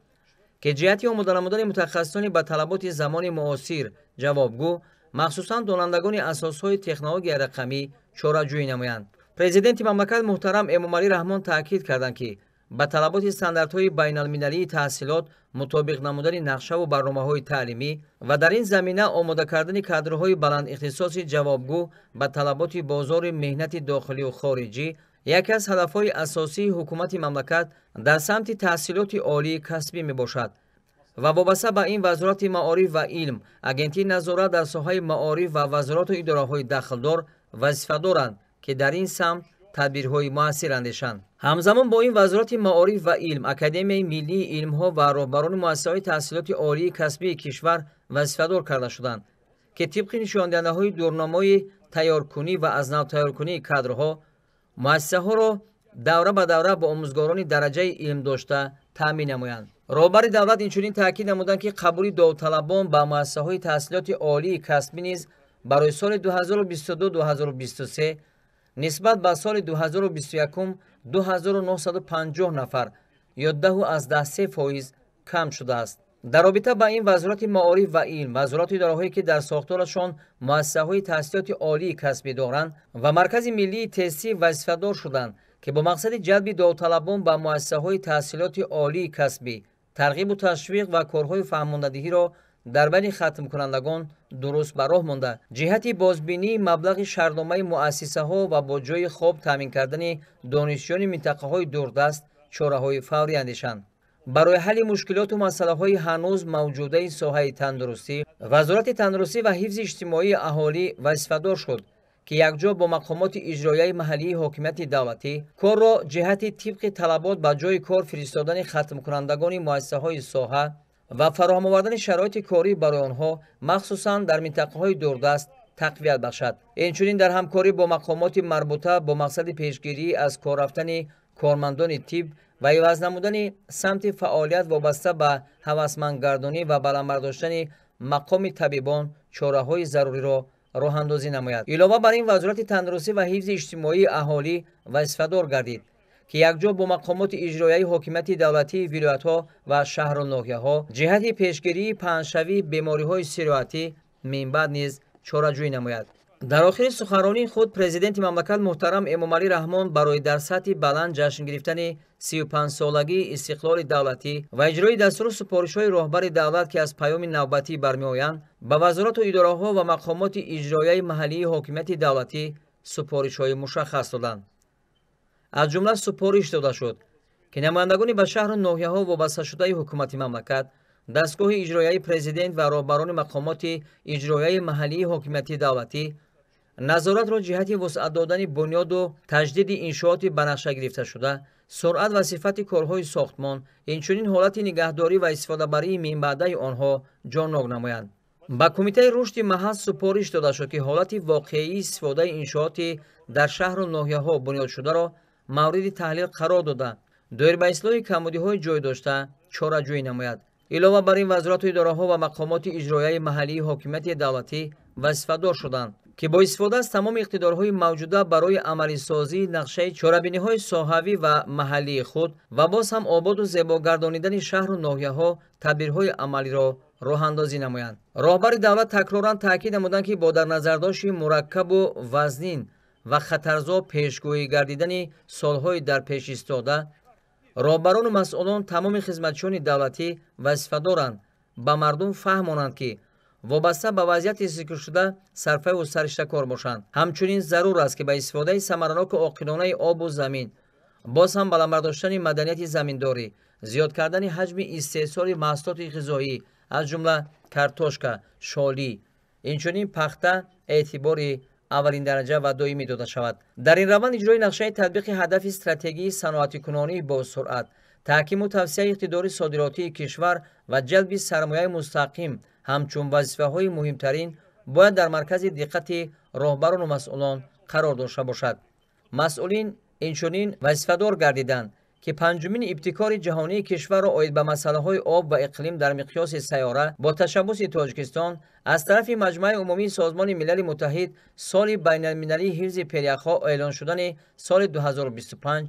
ки ҷиҳати омода намудани мутахассисони ба талаботи замони муосир ҷавобгӯ, махсусан донандагони асосҳои технологияи рақамӣ чораҷӯӣ намоянд. Президенти мамлакат муҳтарам Эмомалӣ Раҳмон таъкид карданд, ки ба талаботи стандартҳои байналмилалии таҳсилот мутобиқ намудани нақшаву барномаҳои таълимӣ ва дар ин замина омода кардани кадрҳои баландихтисоси ҷавобгӯ ба талаботи бозори меҳнати дохилию хориҷӣ яке аз ҳадафҳои асосии ҳукумати мамлакат дар самти таҳсилоти олии касбӣ мебошад Ва вобаста ба ин Вазорати маориф ва илм, Агентии назорат дар соҳаи маориф ва вазорату идораҳои дахлдор вазифа доранд, ки дар ин самт тадбирҳои муассир андешанд. Ҳамзамон бо ин Вазорати маориф ва илм, Академияи миллии илмҳо ва роҳбарони муассисаҳои таҳсилоти олии касбии кишвар вазифадор карда шуданд, ки тибқи нишондиҳандаҳои дурнамои тайёркунӣ ва аз нав тайёркунии кадрҳо муассисаҳоро давра ба давра бо омӯзгорони дараҷаи илм дошта таъмин намоянд. Роҳбари давлат инчунин таъкид намуданд, ки қабули довталабон ба муассисаҳои таҳсилоти олии касбӣ низ барои соли 2022-2023 нисбат ба соли 2021 2950 нафар ё 10,3% кам шудааст. Дар робита ба ин Вазорати маориф ва илм, вазорату идораҳое ки дар сохторашон муассисаҳои таҳсилоти олии касбӣ доранд ва Маркази миллии тестӣ вазифадор шуданд, ки бо мақсади ҷалби довталабон ба муассисаҳои таҳсилоти олии касбӣ тарғибу ташвиқ ва корҳои фаҳмондадиҳиро дар байни хатмкунандагон дуруст ба роҳ монда, ҷиҳати бозбинии маблағи шартномаи муассисаҳо ва бо ҷойи хоб таъмин кардани донишҷӯёни минтақаҳои дурдаст чораҳои фаврӣ андешанд. Барои ҳалли мушкилоту масъалаҳои ҳанӯз мавҷудаи соҳаи тандурустӣ, Вазорати тандурустӣ ва ҳифзи иҷтимоии аҳолӣ вазифадор шуд, ки якҷо бо мақомоти иҷроияи маҳаллии ҳокимияти давлатӣ корро ҷиҳати тибқи талабот ба ҷойи кор фиристодани хатмкунандагони муассисаҳои соҳа ва фароҳам овардани шароити корӣ барои онҳо, махсусан дар минтақаҳои дурдаст, тақвият бахшад. Инчунин дар ҳамкорӣ бо мақомоти марбута бо мақсади пешгирӣ аз кор рафтани кормандони тиб ва иваз намудани самти фаъолият вобаста ба ҳавасмандгардонӣ ва баланд бардоштани мақоми табибон чораҳои заруриро роҳандозӣ намояд. Илова бар ин Вазорати тандурустӣ ва ҳифзи иҷтимоии аҳолӣ вазифадор гардид, ки якҷо бо мақомоти иҷроияи ҳокимияти давлатии вилоятҳо ва шаҳру ноҳияҳо ҷиҳати пешгирии паҳншавии бемориҳои сироятӣ минбаъд низ чораҷӯӣ намояд. Дар охири суханронии худ президенти мамлакат муҳтарам Эмомалӣ Раҳмон барои дар сатҳи баланд ҷашн гирифтани 35-солагии истиқлоли давлатӣ ва иҷрои дастуру супоришҳои роҳбари давлат, ки аз паёми навбатӣ бармеоянд, ба вазорату идораҳо ва мақомоти иҷроияи маҳаллии ҳокимияти давлатӣ супоришҳои мушаххас доданд. Аз ҷумла супориш дода шуд, ки намояндагони ба шаҳру ноҳияҳо вобасташудаи ҳукумати мамлакат, дастгоҳи иҷроияи президент ва роҳбарони мақомоти иҷроияи маҳаллии ҳокимияти давлатӣ назоратро ҷиҳати вусъат додани бунёду таҷдиди иншооти ба нақша гирифташуда, суръат ва сифати корҳои сохтмон, инчунин ҳолати нигаҳдорӣ ва истифодабарии минбаъдаи онҳо ҷоннок намоянд. Ба Кумитаи рушди маҳал супориш дода шуд, ки ҳолати воқеии истифодаи иншооти дар шаҳру ноҳияҳо бунёдшударо мавриди таҳлил қарор дода, доир ба ислоҳи камбудиҳои ҷой дошта чораҷӯӣ намояд. Илова бар ин вазорату идораҳо ва мақомоти иҷроияи маҳаллии ҳокимияти давлатӣ вазифадор шуданд, ки бо истифода аз тамоми иқтидорҳои мавҷуда барои амалисозии нақшаи чорабиниҳои соҳавӣ ва маҳаллии худ ва боз ҳам ободу зебогардонидани шаҳру ноҳияҳо тадбирҳои амалиро роҳандозӣ намоянд. Роҳбари давлат такроран таъкид намуданд, ки бо дар назардошти мураккабу вазнин ва хатарзо пешгӯӣ гардидани солҳои дар пеш истода, роҳбарону масъулон тамоми хизматчиёни давлатӣ вазифа доранд ба мардум фаҳмонанд, ки вобаста ба вазъияти зикршуда сарфаю сариштакор бошанд. Ҳамчунин зарур аст, ки ба истифодаи самараноку оқилонаи обу замин, боз ҳам баланд бардоштани маданияти заминдорӣ, зиёд кардани ҳаҷми истеҳсоли маҳсулоти ғизоӣ аз ҷумла картошка, шолӣ, инчунин пахта эътибори аввалин дараҷа ва доимӣ дода шавад. Дар ин раванд иҷрои нақшаи татбиқи ҳадафи стратегии саноатикунонӣ бо суръат, таҳкиму тавсияи иқтидори содиротии кишвар ва ҷалби сармояи мустақим ҳамчун вазифаҳои муҳимтарин бояд дар маркази диққати роҳбарону масъулон қарор дошта бошад. Масъулин инчунин вазифадор гардиданд, ки панҷумин ибтикори ҷаҳонии кишварро оид ба масъалаҳои об ва иқлим дар миқёси сайёра бо ташаббуси Тоҷикистон аз тарафи Маҷмааи умумии Созмони Милали Муттаҳид соли байналмилалии ҳифзи пиряхҳо эълон шудани соли 2025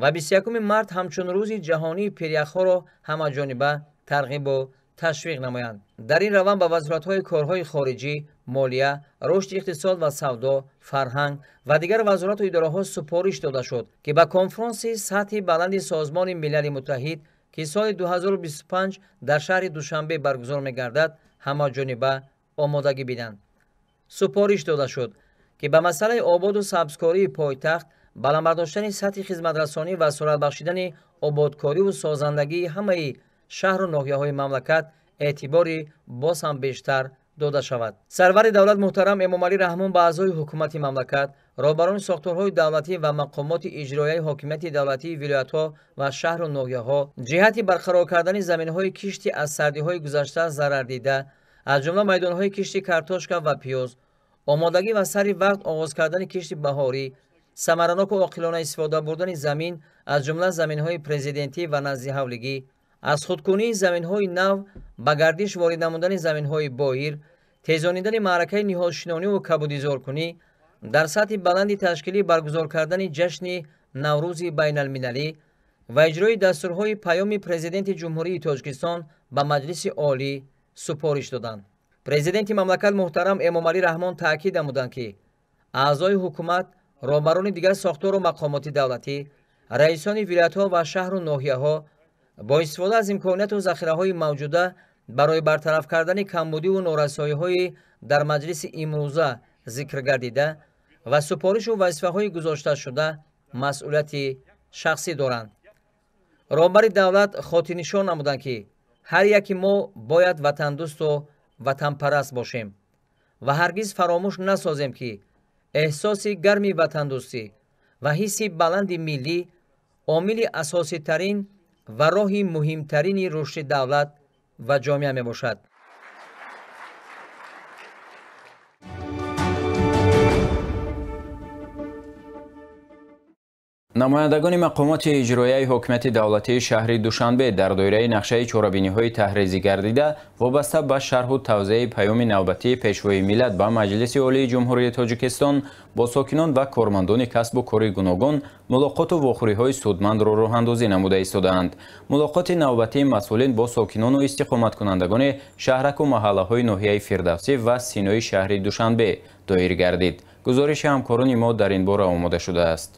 ва 21 март ҳамчун рӯзи ҷаҳонии пиряхҳоро ҳамаҷониба тарғибу ташвиқ намоянд. Дар ин раванд ба вазоратҳои корҳои хориҷӣ, молия, рушди иқтисод ва савдо, фарҳанг ва дигар вазорату идораҳо супориш дода шуд, ки ба конфронси сатҳи баланди Созмони Милали Муттаҳид, ки соли 2025 дар шаҳри Душанбе баргузор мегардад, ҳамаҷониба омодагӣ бинанд. Супориш дода шуд, ки ба масъалаи ободу сабзкории пойтахт, баланд бардоштани сатҳи хизматрасонӣ ва суръат бахшидани ободкориву созандагии ҳамаи шаҳру ноҳияҳои мамлакат эътибори боз ҳам бештар дода шавад. Сарвари давлат муҳтарам Эмомалӣ Раҳмон ба аъзои ҳукумати мамлакат, роҳбарони сохторҳои давлатӣ ва мақомоти иҷроияи ҳокимияти давлатии вилоятҳо ва шаҳру ноҳияҳо ҷиҳати барқарор кардани заминҳои кишти аз сардиҳои гузашта зарардида, аз ҷумла майдонҳои кишти картошка ва пиёз, омодагӣ ва сари вақт оғоз кардани кишти баҳорӣ, самараноку оқилона истифода бурдани замин, аз ҷумла заминҳои президентӣ ва наздиҳавлигӣ, аз худкунии заминҳои нав ба гардиш ворид намудани заминҳои боир, тезонидани маъракаи ниҳолшинониву кабудизоркунӣ, дар сатҳи баланди ташкилӣ баргузор кардани ҷашни Наврӯзи байналмилалӣ ва иҷрои дастурҳои паёми Президенти Ҷумҳурии Тоҷикистон ба Маҷлиси Олӣ супориш доданд. Президенти мамлакат муҳтарам Эмомалӣ Раҳмон таъкид намуданд, ки аъзои ҳукумат, роҳбарони дигар сохтору мақомоти давлатӣ, раисони вилоятҳо ва шаҳру ноҳияҳо бо истифода аз имконияту захираҳои мавҷуда барои бартараф кардани камбудиву норасоиҳои дар маҷлиси имрӯза зикр гардида ва супоришу вазифаҳои гузошташуда масъулияти шахсӣ доранд. Роҳбари давлат хотирнишон намуданд, ки ҳар яки мо бояд ватандӯсту ватанпараст бошем ва ҳаргиз фаромӯш насозем, ки эҳсоси гарми ватандӯстӣ ва ҳисси баланди миллӣ омили асоситарин ва роҳи муҳимтарини рушди давлат ва ҷомеа мебошад. Намояндагони мақомоти иҷроияи ҳокимияти давлатии шаҳри Душанбе дар доираи нақшаи чорабиниҳои таҳризӣ гардида вобаста ба шарҳу тавзеи паёми навбатии Пешвои миллат ба Маҷлиси Олии Ҷумҳурии Тоҷикистон бо сокинон ва кормандони касбу кори гуногун мулоқоту вохӯриҳои судмандро роҳандозӣ намуда истодаанд. Мулоқоти навбатии масъулин бо сокинону истиқоматкунандагони шаҳраку маҳаллаҳои ноҳияи Фирдавсӣ ва Синои шаҳри Душанбе доир гардид. Гузориши ҳамкорони мо дар ин бора омода шудааст.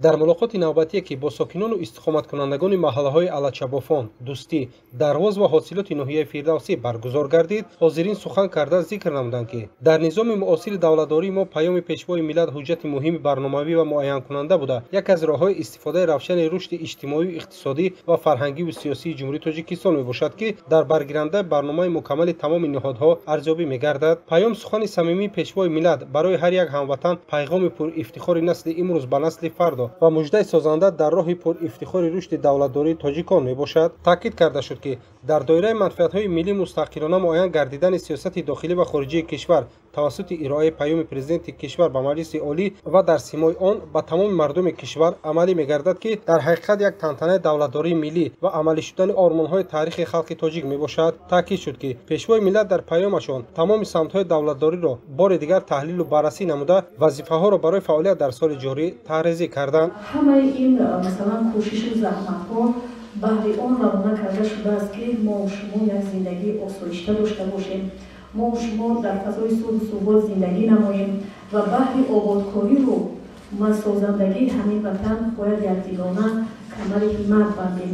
Дар мулоқоти навбатие, ки бо сокинону истиқоматкунандагони маҳаллаҳои Алачабофон, Дӯстӣ, Дарвоз ва ҳосилоти ноҳияи Фирдавсӣ баргузор гардид, ҳозирин сухан карда зикр намуданд, ки дар низоми муосири давлатдории мо паёми Пешвои миллат ҳуҷҷати муҳими барномавӣ ва муайянкунанда буда, як аз роҳҳои истифодаи равшани рушди иҷтимоию иқтисодӣ ва фарҳангиву сиёсии Ҷумҳурии Тоҷикистон мебошад, ки дар баргирандаи барномаи мукаммали тамоми ниҳодҳо арзёбӣ мегардад. Паём сухани самимии Пешвои миллат барои ҳар як ҳамватан пайғоми пурифтихори насли имрӯз ба насли фардо ва муждаи созанда дар роҳи пурифтихори рушди давлатдории тоҷикон мебошад. Таъкид карда шуд, ки дар доираи манфиатҳои миллӣ мустақилона муайян гардидани сиёсати дохилӣ ва хориҷии кишвар тавассути ироаи паёми Президенти кишвар ба Маҷлиси Олӣ ва дар симои он ба тамоми мардуми кишвар амалӣ мегардад, ки дар ҳақиқат як тантанаи давлатдории миллӣ ва амалӣ шудани ормонҳои таърихи халқи тоҷик мебошад. Таъкид шуд, ки Пешвои миллат дар паёмашон тамоми самтҳои давлатдориро бори дигар таҳлилу баррасӣ намуда вазифаҳоро барои фаъолият дар соли ҷорӣ таҳризӣ карданд. Ҳамаи ин масалан кӯшишу заҳматҳо баҳри он равона карда шудааст, ки мо шумо як зиндагии осоишта дошта бошем, мо шумо дар фазои сулҳу субот зиндагӣ намоем ва баҳри ободкориву созандагии ҳамин ватан бояд якдилона камари ҳиммат бандем.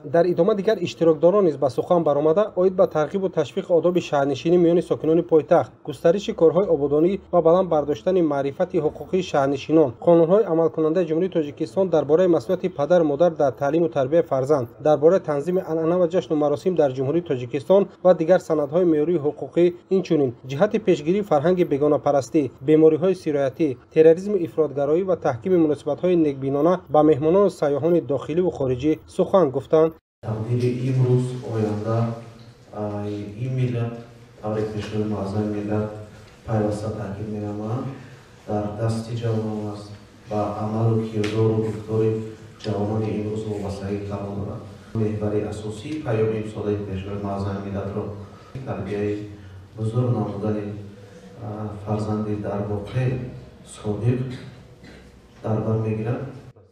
Дар идома дигар иштирокдорон низ ба сухан баромада оид ба тарғибу ташвиқи одоби шаҳрнишинӣ миёни сокинони пойтахт, густариши корҳои ободонӣ ва баланд бардоштани маърифати ҳуқуқии шаҳрнишинон, қонунҳои амалкунандаи Ҷумҳурии Тоҷикистон дар бораи масъулияти падару модар дар таълиму тарбияи фарзанд, дар бораи танзими анъана ва ҷашну маросим дар Ҷумҳурии Тоҷикистон ва дигар санадҳои меъёрии ҳуқуқӣ, инчунин ҷиҳати пешгирии фарҳанги бегонапарастӣ, бемориҳои сироятӣ, терроризму ифротгароӣ ва таҳкими муносибатҳои некбинона ба меҳмонону сайёҳони дохиливу хориҷӣ сухан гуфтанд. Тақдири имрӯз, оянда ин миллат, тавре Пешвои муаззами миллат пайваста таъкид менамоянд, дар дасти ҷавонон аст ва амалу кирдору гуфтори ҷавонони имрӯз вобастагии калон дорад. Меҳвари асосии паёми имсолаи Пешвои муаззами миллатро тарбияи бузург намудани фарзанди дар воқеъ содиқ дар бар мегирад.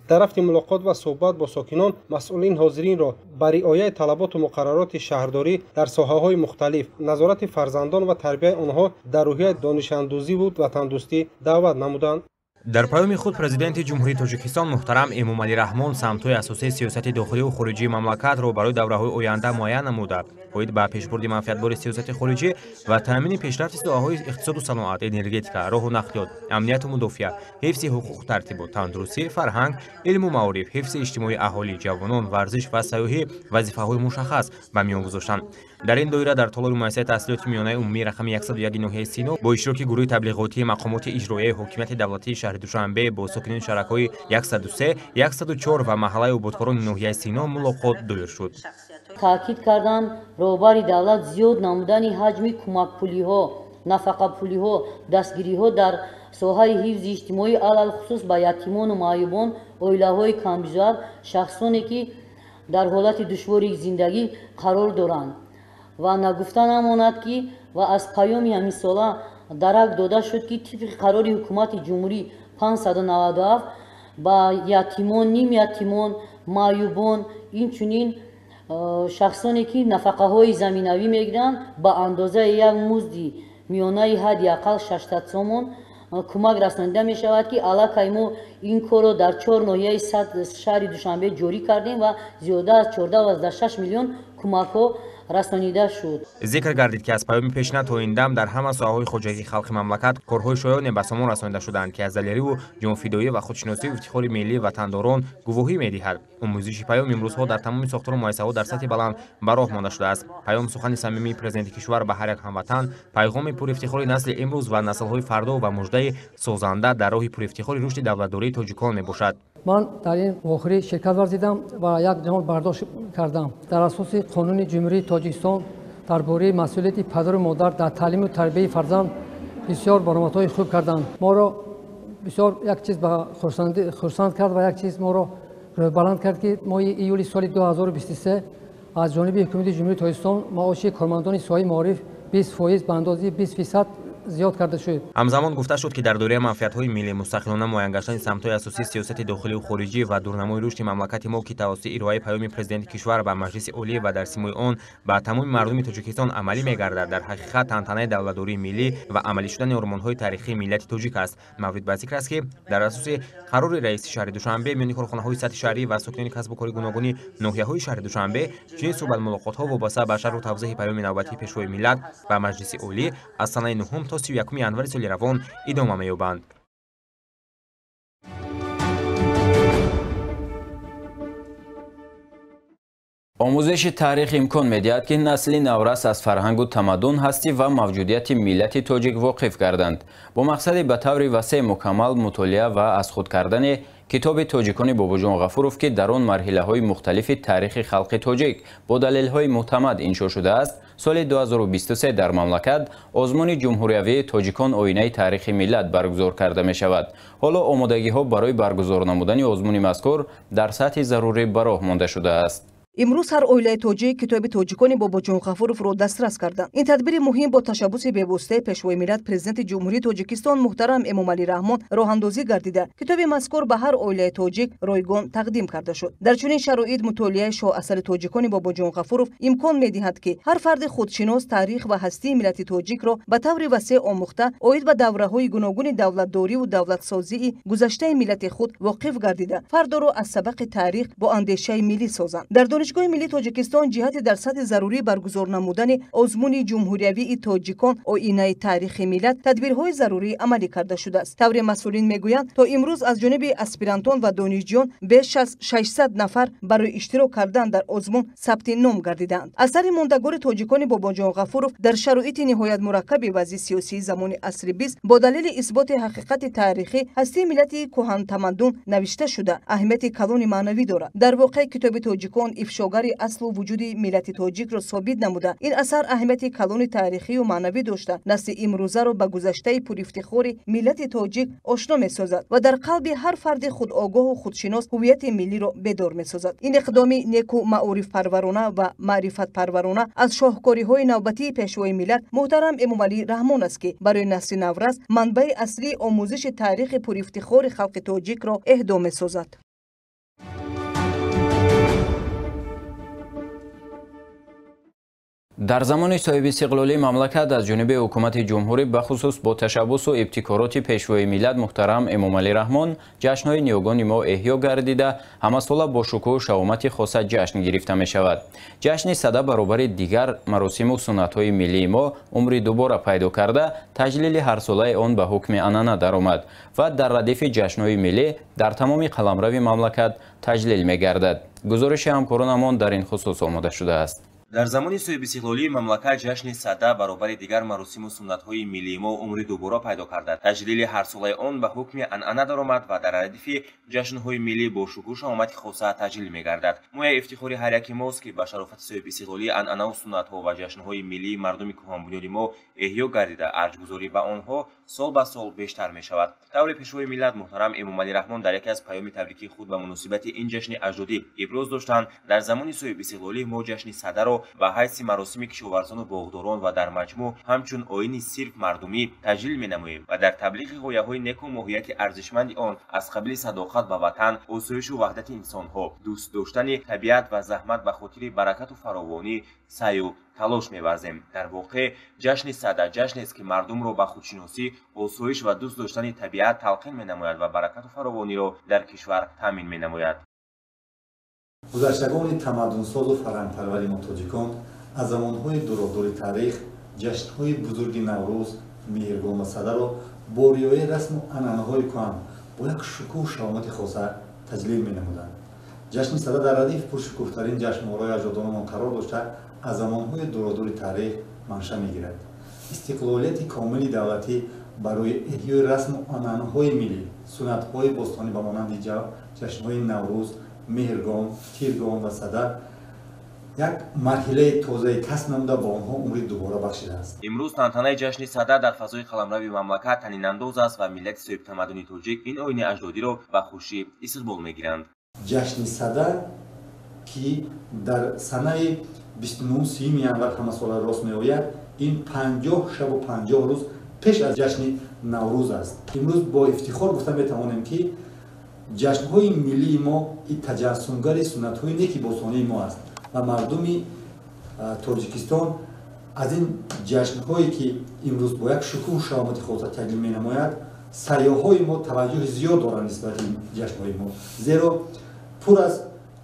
Дар рафти мулоқот ва суҳбат бо сокинон масъулин ҳозиринро ба риояи талаботу муқаррароти шаҳрдорӣ дар соҳаҳои мухталиф, назорати фарзандон ва тарбияи онҳо дар рӯҳияи донишандӯзиву ватандӯстӣ даъват намуданд. Дар паёми худ Президенти Ҷумҳурии Тоҷикистон муҳтарам Эмомалӣ Раҳмон самтҳои асосии сиёсати дохиливу хориҷии мамлакатро барои давраҳои оянда муайян намуда, Оид ба пешбурди манфиатбори сиёсати хориҷӣ ва таъмини пешрафти соҳаҳои иқтисоду саноат, энергетика, роҳу нақлиёт, амнияту мудофиа, ҳифзи ҳуқуқу тартибот, тандурустӣ, фарҳанг, илму маориф, ҳифзи иҷтимоии аҳолӣ, ҷавонон, варзиш ва сайёҳӣ вазифаҳои мушаххас ба миён гузоштанд. Дар ин доира дар толори муассисаи таҳсилоти миёнаи умумии рақами 101 ноҳияи Сино бо иштироки гурӯҳи таблиғотии мақомоти иҷроияи ҳокимияти давлатии шаҳри Душанбе бо сокинони шаҳракҳои 103, 104 ва маҳаллаи ободкорони ноҳияи Сино мулоқот доир шуд. Таъкид карданд роҳбари давлат зиёд намудани ҳаҷми кӯмакпулиҳо, нафақапулиҳо, дастгириҳо дар соҳаи ҳифзи иҷтимоӣ, алалхусус ба ятимону маъюбон, оилаҳои камбизоат, шахсоне ки дар ҳолати душвори зиндагӣ қарор доранд. Ва нагуфта намонад ки ва аз паёми ҳаминсола дарак дода шуд ки тибқи қарори ҳукумати ҷумҳурӣ 597 ба ятимон, нимятимон, маъюбон, инчунин шахсоне ки нафақаҳои заминавӣ мегиранд ба андозаи як музди миёнаи ҳадди ақал 600 сомон кӯмак расонида мешавад ки аллакай мо ин корро дар 4 ноҳияи шаҳри Душанбе ҷорӣ кардем ва зиёда аз 14,6 миллион кӯмакҳо расонида шуд. Зикр гардид ки аз паёми пешина то ин дам дар ҳама соҳаҳои хоҷагии халқи мамлакат корҳои шоёне ба сомон расонида шудаанд ки аз далериву ҷонфидоӣ ва худшиносию ифтихори миллӣ ватандорон гувоҳӣ медиҳад. Омӯзиши паём имрӯзҳо дар тамоми сохтору муассисаҳо дар сатҳи баланд ба роҳ монда шудааст. Паём сухани самимии президенти кишвар ба ҳар як ҳамватан, пайғоми пурифтихори насли имрӯз ва наслҳои фардо ва муждаи созанда дар роҳи пурифтихори рушди давлатдории тоҷикон мебошад. Ман дар ин вохӯрӣ ширкат варзидам ва як ҷаҳон бардошт кардам. Дар асоси қонуни Ҷумҳурии Тоҷикистон дар бораи масъулияти падару модар дар таълиму тарбияи фарзанд бисёр баромадҳои хуб карданд. Моро бисёр як чиз ба хурсанд кард ва як чиз моро рӯҳбаланд кард ки моҳи июли соли 2023 аз ҷониби ҳукумати Ҷумҳурии Тоҷикистон маоши кормандони соҳаи маориф 20% ба андозаи 20% зиёд карда шуд. Ҳамзамон гуфта шуд ки дар доираи манфиатҳои миллӣ мустақилона муайян гаштани самтҳои асосии сиёсати дохилию хориҷӣ ва дурнамои рушди мамлакати мо ки тавассути ироаи паёми президенти кишвар ба Маҷлиси Олӣ ва дар симои он ба тамоми мардуми Тоҷикистон амалӣ мегардад, дар ҳақиқат тантанаи давлатдории миллӣ ва амалӣ шудани ормонҳои таърихии миллати тоҷик аст. Маврид ба зикр аст ки дар асоси қарори раиси шаҳри Душанбе миёни корхонаҳои сатҳи шаҳрӣ ва сокинони касбу кори гуногуни ноҳияҳои шаҳри Душанбе чунин суҳбатмулоқотҳо вобаста ба шарҳу тавзеҳи паёми навбатии пешвои миллат ба Маҷлиси Олӣ аз санаи 9 то 31 январи соли равон идома меёбанд. Омӯзиши таърих имкон медиҳад ки насли наврас аз фарҳангу тамаддун ҳастӣ ва мавҷудияти миллати тоҷик воқиф гарданд. Бо мақсади ба таври васеъ мукаммал мутолиа ва аз худ кардани китоби тоҷикони Бобоҷон Ғафуров ки дар он марҳилаҳои мухталифи таърихи халқи тоҷик бо далелҳои мӯътамад иншо шудааст, соли 2023 дар мамлакат озмуни ҷумҳуриявии тоҷикон оинаи таърихи миллат баргузор карда мешавад. Ҳоло омодагиҳо барои баргузор намудани озмуни мазкур дар сатҳи зарурӣ ба роҳ монда шудааст. Имрӯз ҳар оилаи тоҷик китоби тоҷикони Бобоҷон Ғафуровро дастрас карданд. Ин тадбири муҳим бо ташаббуси бевоситаи пешвои миллат президенти Ҷумҳурии Тоҷикистон муҳтарам Эмомалӣ Раҳмон роҳандозӣ гардида, китоби мазкур ба ҳар оилаи тоҷик ройгон тақдим карда шуд. Дар чунин шароит мутолиаи шоҳасари тоҷикони Бобоҷон Ғафуров имкон медиҳад ки ҳар фарди худшинос таърих ва ҳастии миллати тоҷикро ба таври васеъ омӯхта, оид ба давраҳои гуногуни давлатдориву давлатсозии гузаштаи миллати худ воқиф гардида, фардоро аз сабақи таърих бо андешаи миллӣ созанд. Дар Донишгоҳи миллии Тоҷикистон ҷиҳати дар сатҳи зарурӣ баргузор намудани озмуни ҷумҳуриявии тоҷикон оинаи таърихи миллат тадбирҳои зарурӣ амалӣ карда шудааст. Тавре масъулин мегӯянд, то имрӯз аз ҷониби аспирантон ва донишҷӯён беш аз 600 нафар барои иштирок кардан дар озмун сабти ном гардидаанд. Асари мондагори тоҷикони Бобоҷон Ғафуров дар шароити ниҳоят мураккаби вазъи сиёсии замони асри бист бо далели исботи ҳақиқати таърихӣ ҳастии миллати кӯҳантамаддун навишта шуда, аҳамияти калони маънавӣ дорад. Дар воқеъ китоби тоҷикон ифшогари аслу вуҷуди миллати тоҷикро собит намуда, ин асар аҳамияти калони таърихию маънавӣ дошта, насли имрӯзаро ба гузаштаи пурифтихори миллати тоҷик ошно месозад ва дар қалби ҳар фарди худогоҳу худшинос ҳуввияти миллиро бедор месозад. Ин иқдоми неку маорифпарварона ва маърифатпарварона аз шоҳкориҳои навбатии пешвои миллат муҳтарам Эмомалӣ Раҳмон аст ки барои насли наврас манбаи аслии омӯзиши таърихи пурифтихори халқи тоҷикро эҳдо месозад. Дар замони соҳиби истиқлолии мамлакат аз ҷониби ҳукумати ҷумҳурӣ бахусус бо ташаббусу ибтикороти пешвои миллат муҳтарам Эмомалӣ Раҳмон ҷашнҳои ниёгони мо эҳё гардида, ҳамасола бо шукӯҳу шаҳомати хоса ҷашн гирифта мешавад. Ҷашни Сада баробари дигар маросиму суннатҳои миллии мо умри дубора пайдо карда, таҷлили ҳарсолаи он ба ҳукми анъана даромад ва дар радифи ҷашнҳои миллӣ дар тамоми қаламрави мамлакат таҷлил мегардад. Гузориши ҳамкоронамон дар ин хусус омода шудааст. Дар замони соҳибистиқлолии мамлакат ҷашни Сада баробари дигар маросиму суннатҳои миллии мо умри дубора пайдо карда, таҷлили ҳарсолаи он ба ҳукми анъана даромад ва дар радифи ҷашнҳои миллӣ бо шукӯҳу шаҳомати хоса таҷлил мегардад. Мояи ифтихори ҳар яки мост, ки ба шарофати соҳибистиқлолии анъанаву суннатҳо ва ҷашнҳои миллии мардуми кӯҳанбунёди мо эҳё гардида, арҷгузорӣ ба онҳо сол ба сол бештар мешавад. Тавре пешвои миллат муҳтарам Эмомалӣ Раҳмон дар яке аз паёми табрикии худ ба муносибати ин ҷашни аҷдодӣ иброз доштанд, дар замони соҳибистиқлолӣ мо ҷашни Садаро ба ҳайси маросими кишоварзону боғдорон ва дар маҷмӯъ ҳамчун оини сирф мардумӣ таҷлил менамоем ва дар таблиғи ғояҳои неку моҳияти арзишманди он аз қабили садоқат ба ватан, осоишу ваҳдати инсонҳо, дӯст доштани табиат ва заҳмат ба хотири баракату фаровонӣ саъю талош меварзем. Дар воқеъ ҷашни Сада ҷашнест, ки мардумро ба худшиносӣ, осоиш ва дӯст доштани табиат талқин менамояд ва баракату фаровониро дар кишвар таъмин менамояд. Гузаштагони тамаддунсозу фарҳангпарвари мо тоҷикон аз замонҳои дуродури таърих ҷашнҳои бузурги Наврӯз, Меҳргон ва Садаро бо риояи расму анъанаҳои кӯҳан бо як шукӯҳу шаҳомати хоса таҷлил менамуданд. Ҷашни Сада дар радиф пуршукӯҳтарин ҷашнвораи аҷдодонамон қарор дошта, аз замонҳои дуродури таърих манша мегирад. Истиқлолияти комили давлатӣ барои эҳёи расму анъанаҳои миллӣ, суннатҳои бостонӣ ба монанди ҷашнҳои Наврӯз, Меҳргон, Тиргон ва Сада як марҳилаи тозаи касб намуда ба онҳо умри дубора бахшидааст. Имрӯз тантанаи ҷашни Сада дар фазои қаламрави мамлакат танинандоз аст ва миллати соҳибтамаддуни тоҷик ин оини аҷдодиро ба хушӣ истиқбол мегиранд. Ҷашни Сада, ки дар санаи 29-30 январ ҳамасола рост меояд, ин 50 шабу 50 рӯз пеш аз ҷашни Наврӯз аст. Имрӯз бо ифтихор гуфта метавонем, ки ҷашнҳои миллии мо таҷассумгари суннатҳои неки бостонии мо аст ва мардуми Тоҷикистон аз ин ҷашнҳое, ки имрӯз бо як шукӯҳу шаҳомати хоса таҷлил менамояд, сайёҳҳои мо таваҷҷӯҳи зиёд доранд нисбати ҷашнҳои мо, зеро пур аз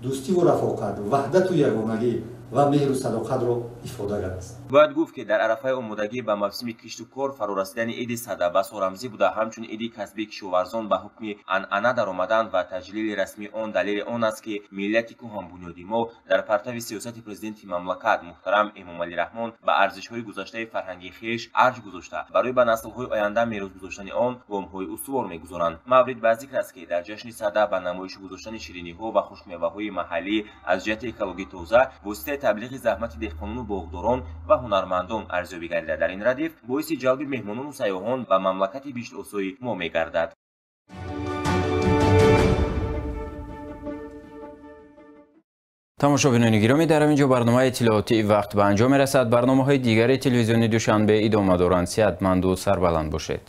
дӯстиву рафоқат, ваҳдату ягонагӣ ва меҳру садоқатро ифода кардааст. Бояд гуфт, ки дар арафаи омодагӣ ба мавсими кишту кор фарорасидани иди Сада басо рамзӣ буда, ҳамчун иди касбии кишоварзон ба ҳукми анъана даромадан ва таҷлили расмии он далели он аст, ки миллати кӯҳанбунёди мо дар партави сиёсати президенти мамлакат муҳтарам Эмомалӣ Раҳмон ба арзишҳои гузаштаи фарҳангии хеш арҷ гузошта, барои ба наслҳои оянда мерос гузоштани он гомҳои устувор мегузоранд. Маврид ба зикр аст, ки дар ҷашни Сада ба намоиш гузоштани шириниҳо ва хушкмеваҳои маҳаллӣ аз ҷиҳати экологӣ тоза воситаи таблиғи заҳмати деҳқонону боғдорон ва ҳунармандон арзёбӣ гардида, дар ин радиф боиси ҷалби меҳмонону сайёҳон ба мамлакати биҳиштосои мо мегардад. Тамошобинони гиромӣ, дар ҳамин ҷо барномаи иттилоотии вақт ба анҷом мерасад. Барномаҳои дигари телевизиони Душанбе идома доранд. Сиҳатманду сарбаланд бошед.